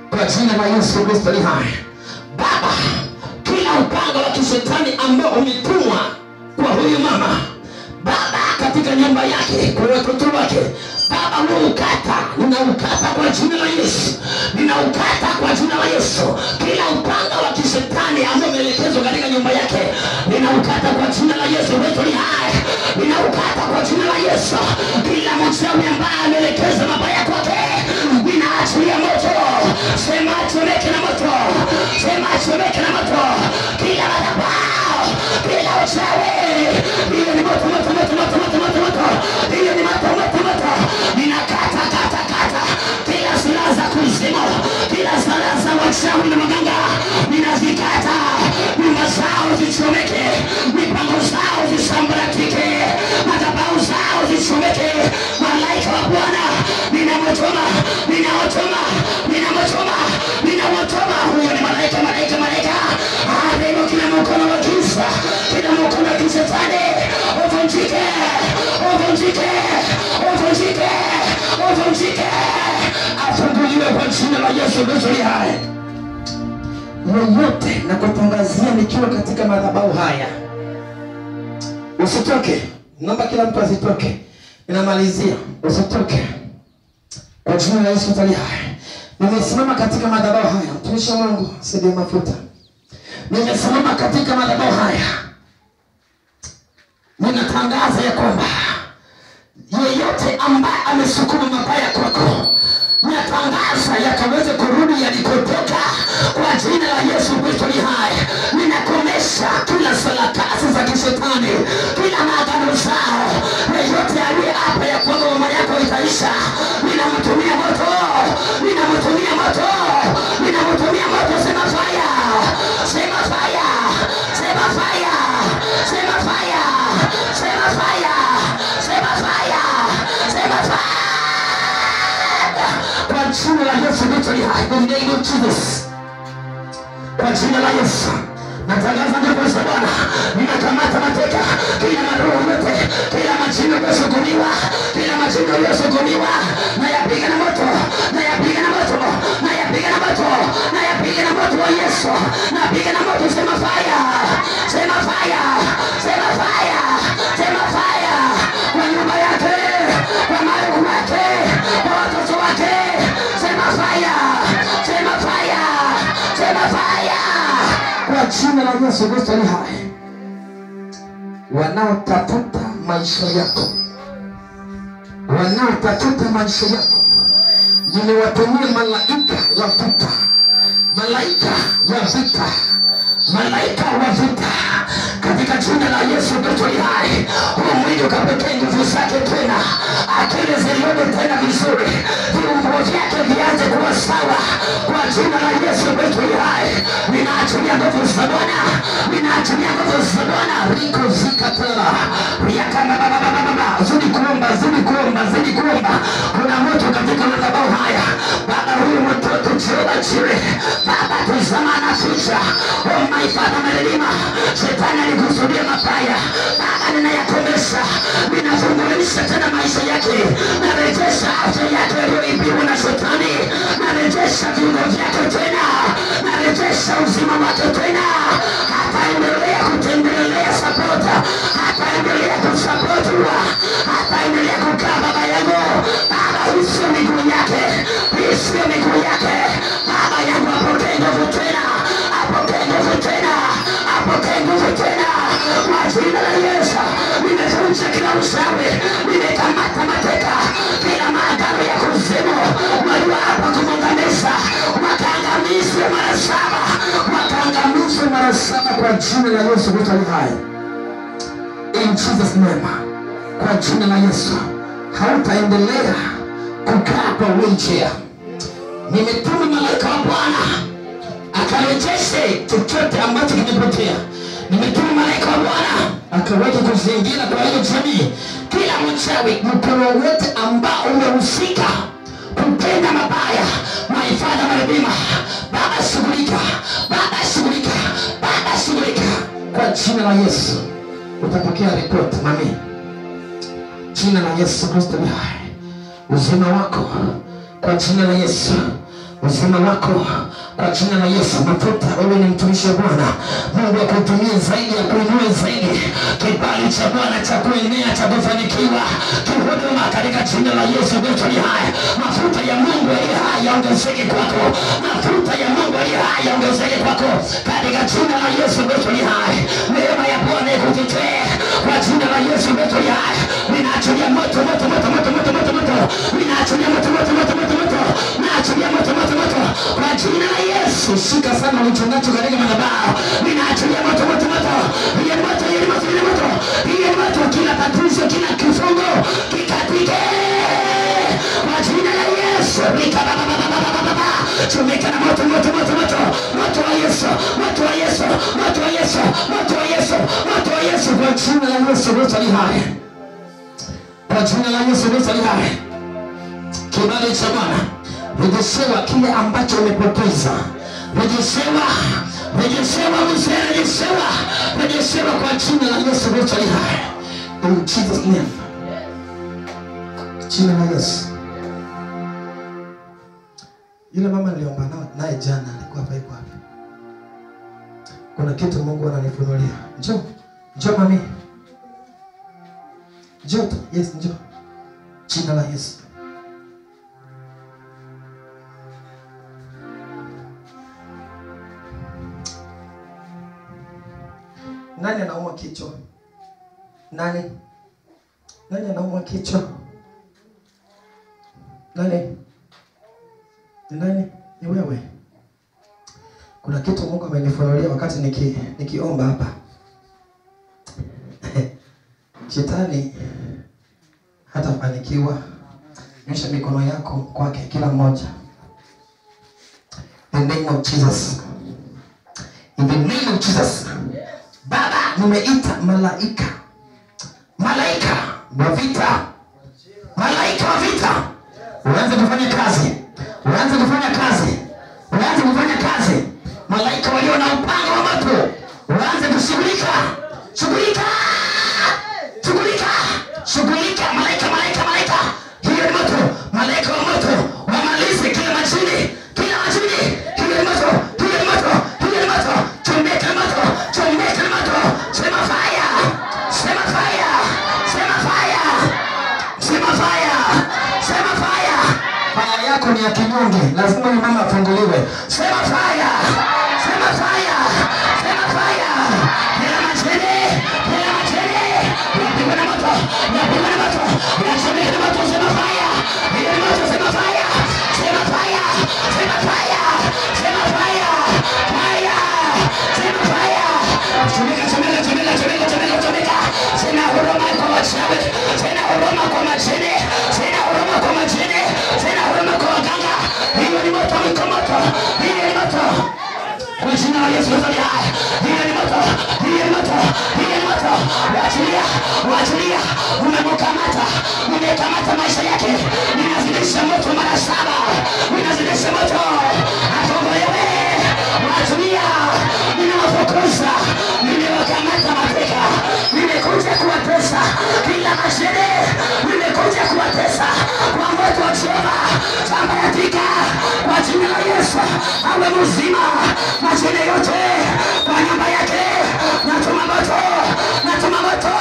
Kwa jina la Yesu Kristo ali hai. Baba, kila upanga wa kishetani ambao umetumwa kwa huyu mama, Baba, katika nyumba yake, kwa watoto wake, Baba, ninaukata, ninaukata kwa jina la Yesu. Ninaukata kwa jina la Yesu. Kila upanga wa kishetani ambao umeelekezwa katika nyumba yake, ninaukata kwa jina la Yesu Kristo ali hai. Ninaukata kwa jina la Yesu. Kila mchawi ambaye ameelekeza mabaya kwake, ninaachilia moto. Sema chomeke na moto. Sema chomeke na moto. Kila madhabahu, kila uchawi, hiyo ni moto, moto, moto, moto, moto, moto, moto. Hiyo ni moto, moto, moto. Ninakata, kata, kata kila silaha za kuzimu, kila silaha za wachawi na maganga, ninazikata. Nyumba zao zichomeke, mipango zao zisambaratike, madhabahu zao zichomeke. Malaika wa Bwana, ninamchoma, ninawachoma, ninamchoma, ninawachoma. Huyo ni malaika, malaika, malaika. Haribu kila mkono wa giza, kila mkono wa kishetani, uvunjike, uvunjike, uvunjike, uvunjike. Afunguliwe kwa jina la Yesu Kristo aliye hai. Yeyote na kutangazia nikiwa katika madhabahu haya, usitoke. Naomba kila mtu asitoke. Ninamalizia, usitoke. Kwa jina la Yesu Kristo aliye hai. Nimesimama katika madhabahu haya, mtumishi wa Mungu, sidi mafuta. Nimesimama katika madhabahu haya, ninatangaza ya kwamba yeyote ambaye amesukuma mabaya kwako, natangaza yakaweze kurudi yalikotoka kwa jina la Yesu Kristo aliye hai. Ninakomesha kila sarakasi za kishetani, kila maagano zao. Yeyote aliye hapa ya kwamba mama yako itaisha, ninamtumia moto, ninamtumia moto, ninamtumia moto. Sema fire, sema fire, sema fire, sema fire, sema fire, sema fire, sema fire. Kwa jina la Yesu Kristo aliye hai, in the name of Jesus. Kwa jina la Yesu natangaza nguvu za Bwana. Ninakamata mateka kila maroho yote, kila majina yaliyosukumiwa, kila majina yaliyosukumiwa, nayapiga na moto, nayapiga na moto, nayapiga na moto, nayapiga na moto wa Yesu. Napiga na moto. Sema fire, sema fire, sema fire, sema fire. Kwa nyumba yake, kwa mali yake, kwa watoto wake, sema fire, sema fire, sema fire. Kwa jina la Yesu Kristo aliye hai. Wanaotafuta maisha yako, wanaotafuta maisha yako, nimewatumia malaika wa vita, malaika wa vita, malaika wa vita, katika jina la Yesu Kristo aliye hai. Huu mwili ukapokee nguvu zake tena, akili zilione tena vizuri, viungo vyake vianze kuwa sawa kwa jina la Yesu Kristo aliye hai. Ninaachilia nguvu za Bwana, ninaachilia nguvu za Bwana. Riko zikatala riaka baba baba baba. Zidi kuomba, zidi kuomba, zidi kuomba. Kuna moto katika madhabahu haya. Baba, huyu mtoto Jehova Jireh, Baba, tazama anaficha. Oh my Father, melima shetani alikusudia mabaya, Baba, ninayakomesha, ninafungulisha tena maisha yake, narejesha afya yake iliyoibiwa na shetani, narejesha viungo vyake tena, narejesha uzima wake tena. Hataendelea kutembelea sapota, hataendelea kusapotiwa, hataendelea kukaa. Baba yangu, Baba, hii sio miguu yake, hii sio miguu yake. Baba yangu, apokee nguvu tena, apokee nguvu tena, apokee nguvu tena kwa jina la Yesu. Nimevunja kila uchawi, nimekamata mateka kila maagano ya kuzimu walioapa kumwangamiza, wakaangamizwe mara saba, wakaangamizwe mara saba kwa jina la Yesu Kristo aliye hai. In Jesus name, kwa jina la Yesu, hautaendelea kukaa kwa wheelchair. Nimetuma malaika wa Bwana akarejeshe chochote ambacho kimepotea. Nimetuma malaika wa Bwana akaweke kuzingira kwa hiyo jamii. Kila mchawi, mkono wote ambao umehusika kutenda mabaya, my Father, my Redeemer, Baba shughulika, Baba shughulika, Baba shughulika kwa jina la Yesu. Utapokea report mami. Jina la Yesu Kristo ni hai. Uzima wako kwa jina la Yesu. Uzima wako kwa jina la Yesu. Mafuta, wewe ni mtumishi wa Bwana. Mungu akutumie zaidi, akuinue zaidi. Kibali cha Bwana cha kuenea, cha kufanikiwa kihuduma katika jina la Yesu Kristo ni hai. Mafuta ya Mungu aliye hai yaongezeke kwako. Mafuta ya Mungu aliye hai yaongezeke kwako katika jina la Yesu Kristo ni hai. Neema ya Bwana ikutetee kwa jina la Yesu Kristo ni hai. Ninaachilia moto, moto, moto, moto, moto, moto, moto. Ninaachilia moto, moto, moto, moto, moto. Naachilia moto, moto, moto kwa jina la Yesu. Shika sana ulichonacho katika madhabahu. Ninaachilia moto, moto, moto. Hiyo ni moto, hiyo ni moto, hiyo ni moto. Hiyo ni moto. Kila tatizo, kila kifungo kikatike kwa jina la Yesu. Rika ba ba ba ba ba ba ba. Chomeka na moto, moto, moto, moto. Moto wa Yesu, moto wa Yesu, moto wa Yesu, moto wa Yesu, moto wa Yesu kwa jina la Yesu Kristo ni hai. Kwa jina la Yesu Kristo ni hai. Kibali cha Bwana, rejeshewa kile ambacho umepoteza. Rejeshewa, rejeshewa mzee, rejeshewa, rejeshewa kwa jina la Yesu Kristo ni hai. In Jesus name. Jina la Yesu. Yule mama niliomba naye jana alikuwa hapa, yuko hapa. Kuna kitu Mungu ananifunulia. Njoo. Njoo mami. Njoo tu. Yes, njoo. Jina la Yesu. Nani anaumwa kichwa? Nani? Nani anaumwa kichwa? Nani? Ni nani? Ni wewe. Kuna kitu Mungu amenifunulia wakati nikiomba hapa. Shetani hatafanikiwa. Nyosha mikono yako kwake kila mmoja. In the name of Jesus. In the name of Jesus. Baba, nimeita malaika. Malaika wa vita. Malaika wa vita. Uanze kufanya kazi. Uanze kufanya kazi. Uanze kufanya kazi. Malaika walio na upanga wa moto, uanze kushughulika. Shughulika. Shughulika. Shughulika malaika, malaika, malaika. Hiyo ni moto. Malaika wa moto wamalize kila majini, kila majini. Hiyo ni moto. Hiyo ni moto. Hiyo ni moto. Chomeka moto. Chomeka moto. Sema fire. Sema fire. Sema fire. Sema fire. Sema fire. Fire yako ni ya kinyonge. Lazima ni mama afunguliwe. Sema fire. Sema fire. Sema fire. Kila majini, kila majini. Yapigwe na moto. Yapigwe na moto. Yachomeke na moto. Sema fire. Hiyo ni moto. Sema fire. Sema fire. Sema fire. Sema fire. Fire. Sema fire. Chomeka, chomeka, chomeka, chomeka, chomeka, chomeka. Sina huruma kwa wachawi. Sina huruma kwa majini. Sina huruma kwa majini. Sina huruma kwa waganga. Hiyo ni moto, iko moto. Hiyo ni moto. Kwa jina la Yesu Kristo ni hai. Hiyo ni moto. Hiyo ni moto. Hiyo ni moto. Waachilia, waachilia. Umemkamata. Umekamata maisha yake. Ninazidisha moto mara 7. Ninazidisha moto. Afunguliwe. Waachilia. Ninawafukuza. Nimewakamata mateka. Nimekuja kuwatesa kila mashine. Nimekuja kuwatesa kwa moto wa Jehova. Sambaratika kwa jina la Yesu. Awe mzima mashine yote kwa nyumba yake. Natuma moto. Natuma moto.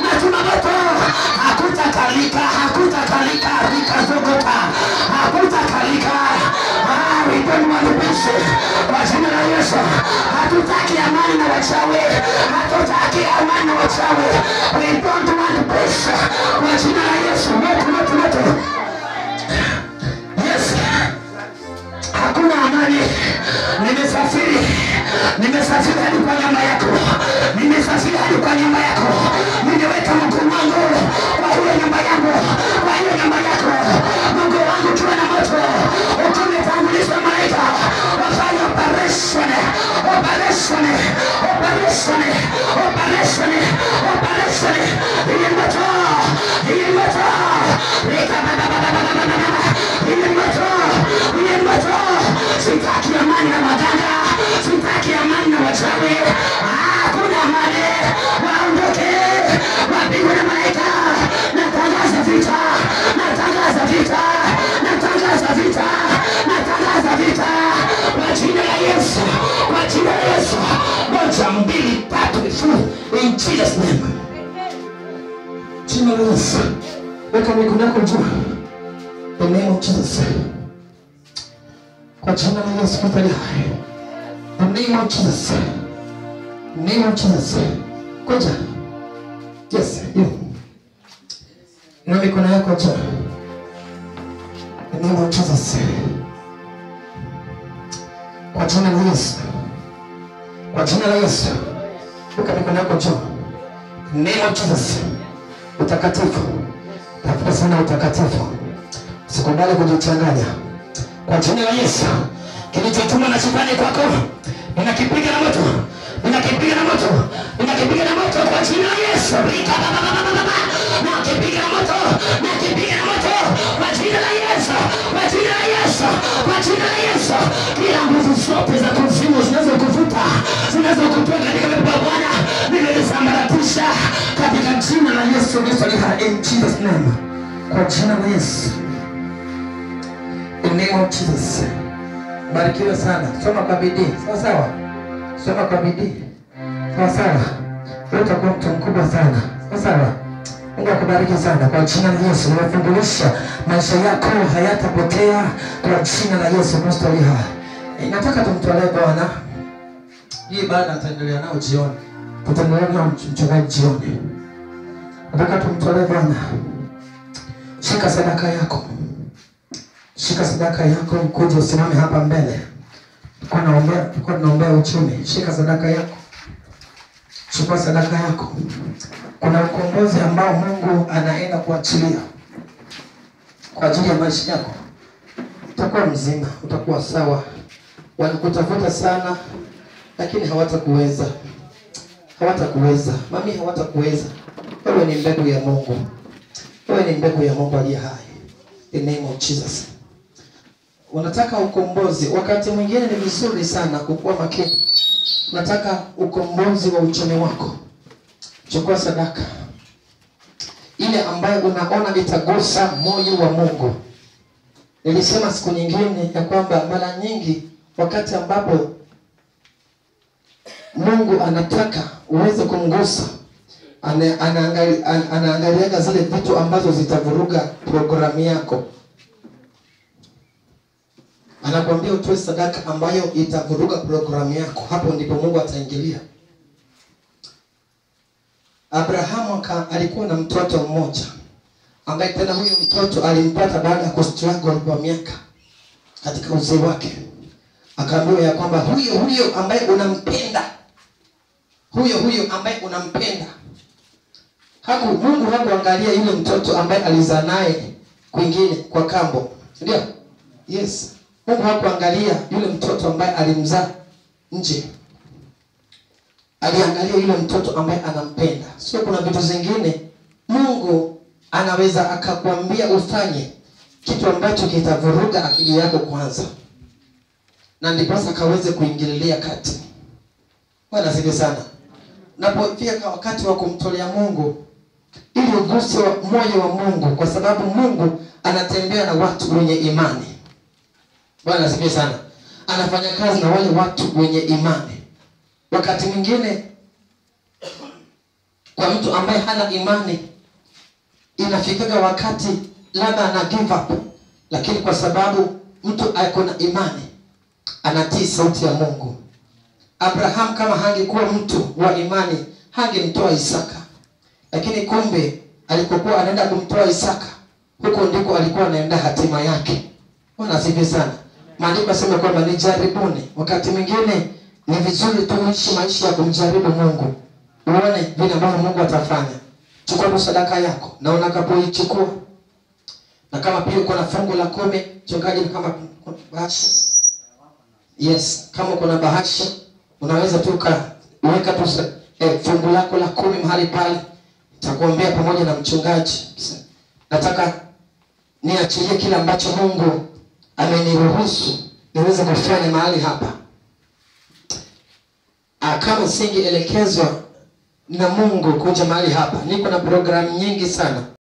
Natuma moto. Hakutakalika, hakutakalika, rika zogota. Hakutakalika. We don't want peace. Kwa jina la Yesu. Hatutaki amani na wachawi. Hatutaki amani na wachawi. We don't want peace. Kwa jina la Yesu. Moto, moto, moto. Yes. Hakuna amani. Nimesafiri. Nimesafiri hadi kwa nyumba yako. Nimesafiri hadi kwa nyumba yako. Nimeweka mguu wangu kwa hiyo nyumba yangu, kwa hiyo nyumba yako. Mungu wangu, tuwe na moto. Utumetanguliza malaika wafanye operation, operation, operation. mikono yako juu. The name of Jesus. Kwa jina la Yesu Kristo aliye hai. The name of Jesus. Name of Jesus. Kuja. Yes, you. Inua mikono yako juu. The name of Jesus. Kwa jina la Yesu. Kwa jina la Yesu. Weka mikono yako juu. Name of Jesus. Utakatifu. Tafuta sana utakatifu. Usikubali kujichanganya. Kwa jina la Yesu. Kilichotumwa na shetani kwako, ninakipiga na moto. Ninakipiga na moto. Ninakipiga na moto kwa jina la Yesu. Rika baba baba baba. Nakipiga na moto. Nakipiga na moto kwa jina la Yesu. Kwa jina la Yesu. Kwa jina la Yesu. Kila nguvu zote za kuzimu zinazokuvuta, zinazokutoa katika uwepo wa Bwana, nimezisambaratisha katika jina la Yesu Kristo aliye hai. In Jesus name. Kwa jina la Yesu. In the name of Jesus. Barikiwe sana. Soma kwa bidii. Sawa sawa. Soma kwa bidii. Sawa sawa. Wewe utakuwa mtu mkubwa sana. Sawa sawa. Mungu akubariki sana. Kwa jina la Yesu nimefungulisha maisha yako hayatapotea kwa jina la Yesu Kristo aliye hai. Nataka tumtolee Bwana. Hii ibada tutaendelea nao jioni. Tutaendelea nao mchungaji jioni. Nataka tumtolee Bwana. Shika sadaka yako. Shika sadaka yako, ukuje usimame hapa mbele. Tulikuwa tunaombea uchumi. Shika sadaka yako. Chukua sadaka yako. Kuna ukombozi ambao Mungu anaenda kuachilia kwa ajili ya maisha yako. Utakuwa mzima, utakuwa sawa. Wanakutafuta sana lakini hawatakuweza. Hawatakuweza. Mami, hawatakuweza. Wewe ni mbegu ya Mungu. Wewe ni mbegu ya Mungu aliye hai. The name of Jesus. Unataka ukombozi. Wakati mwingine ni vizuri sana kukuwa makini. Unataka ukombozi wa uchumi wako. Chukua sadaka ile ambayo unaona itagusa moyo wa Mungu. Nilisema siku nyingine ya kwamba mara nyingi wakati ambapo Mungu anataka uweze kumgusa, anaangalia zile vitu ambazo zitavuruga programu yako. Anakuambia utoe sadaka ambayo itavuruga programu yako. Hapo ndipo Mungu ataingilia. Abrahamu alikuwa na mtoto mmoja ambaye tena huyo mtoto alimpata baada ya kustruggle kwa miaka katika uzee wake. Akaambiwa ya kwamba huyo huyo ambaye unampenda, huyo huyo ambaye unampenda. Mungu hakuangalia yule mtoto ambaye alizaa naye kwingine kwa kambo. Ndio? Yes. Mungu hakuangalia yule mtoto ambaye alimzaa nje. Aliangalia yule mtoto ambaye anampenda. Sio, kuna vitu zingine Mungu anaweza akakwambia ufanye kitu ambacho kitavuruga akili yako kwanza, na ndiposa akaweze kuingililia kati. Bwana asifiwe sana. Unapofika wakati wa kumtolea Mungu, ili uguse moyo wa Mungu, kwa sababu Mungu anatembea na watu wenye imani. Bwana asifiwe sana. Anafanya kazi na wale watu wenye imani. Wakati mwingine kwa mtu ambaye hana imani inafikaga wakati labda ana give up, lakini kwa sababu mtu ako na imani anatii sauti ya Mungu. Abraham kama hangekuwa mtu wa imani hangemtoa Isaka, lakini kumbe alikokuwa anaenda kumtoa Isaka, huko ndiko alikuwa anaenda hatima yake. Bwana asifiwe sana. Maandiko yanasema kwamba ni jaribuni. Wakati mwingine ni vizuri tuishi maisha ya kumjaribu Mungu, uone vile ambavyo Mungu atafanya. Chukua sadaka yako, na unakapoichukua, na kama pia uko na fungu la 10, mchungaji, kama bahasha. Yes, kama uko na bahasha unaweza tu kuweka tu fungu lako la 10 mahali pale. Nitakuombea pamoja na mchungaji. Nataka niachilie kile ambacho Mungu ameniruhusu niweze kufanya mahali hapa. Kama singeelekezwa na Mungu kuja mahali hapa, niko na programu nyingi sana.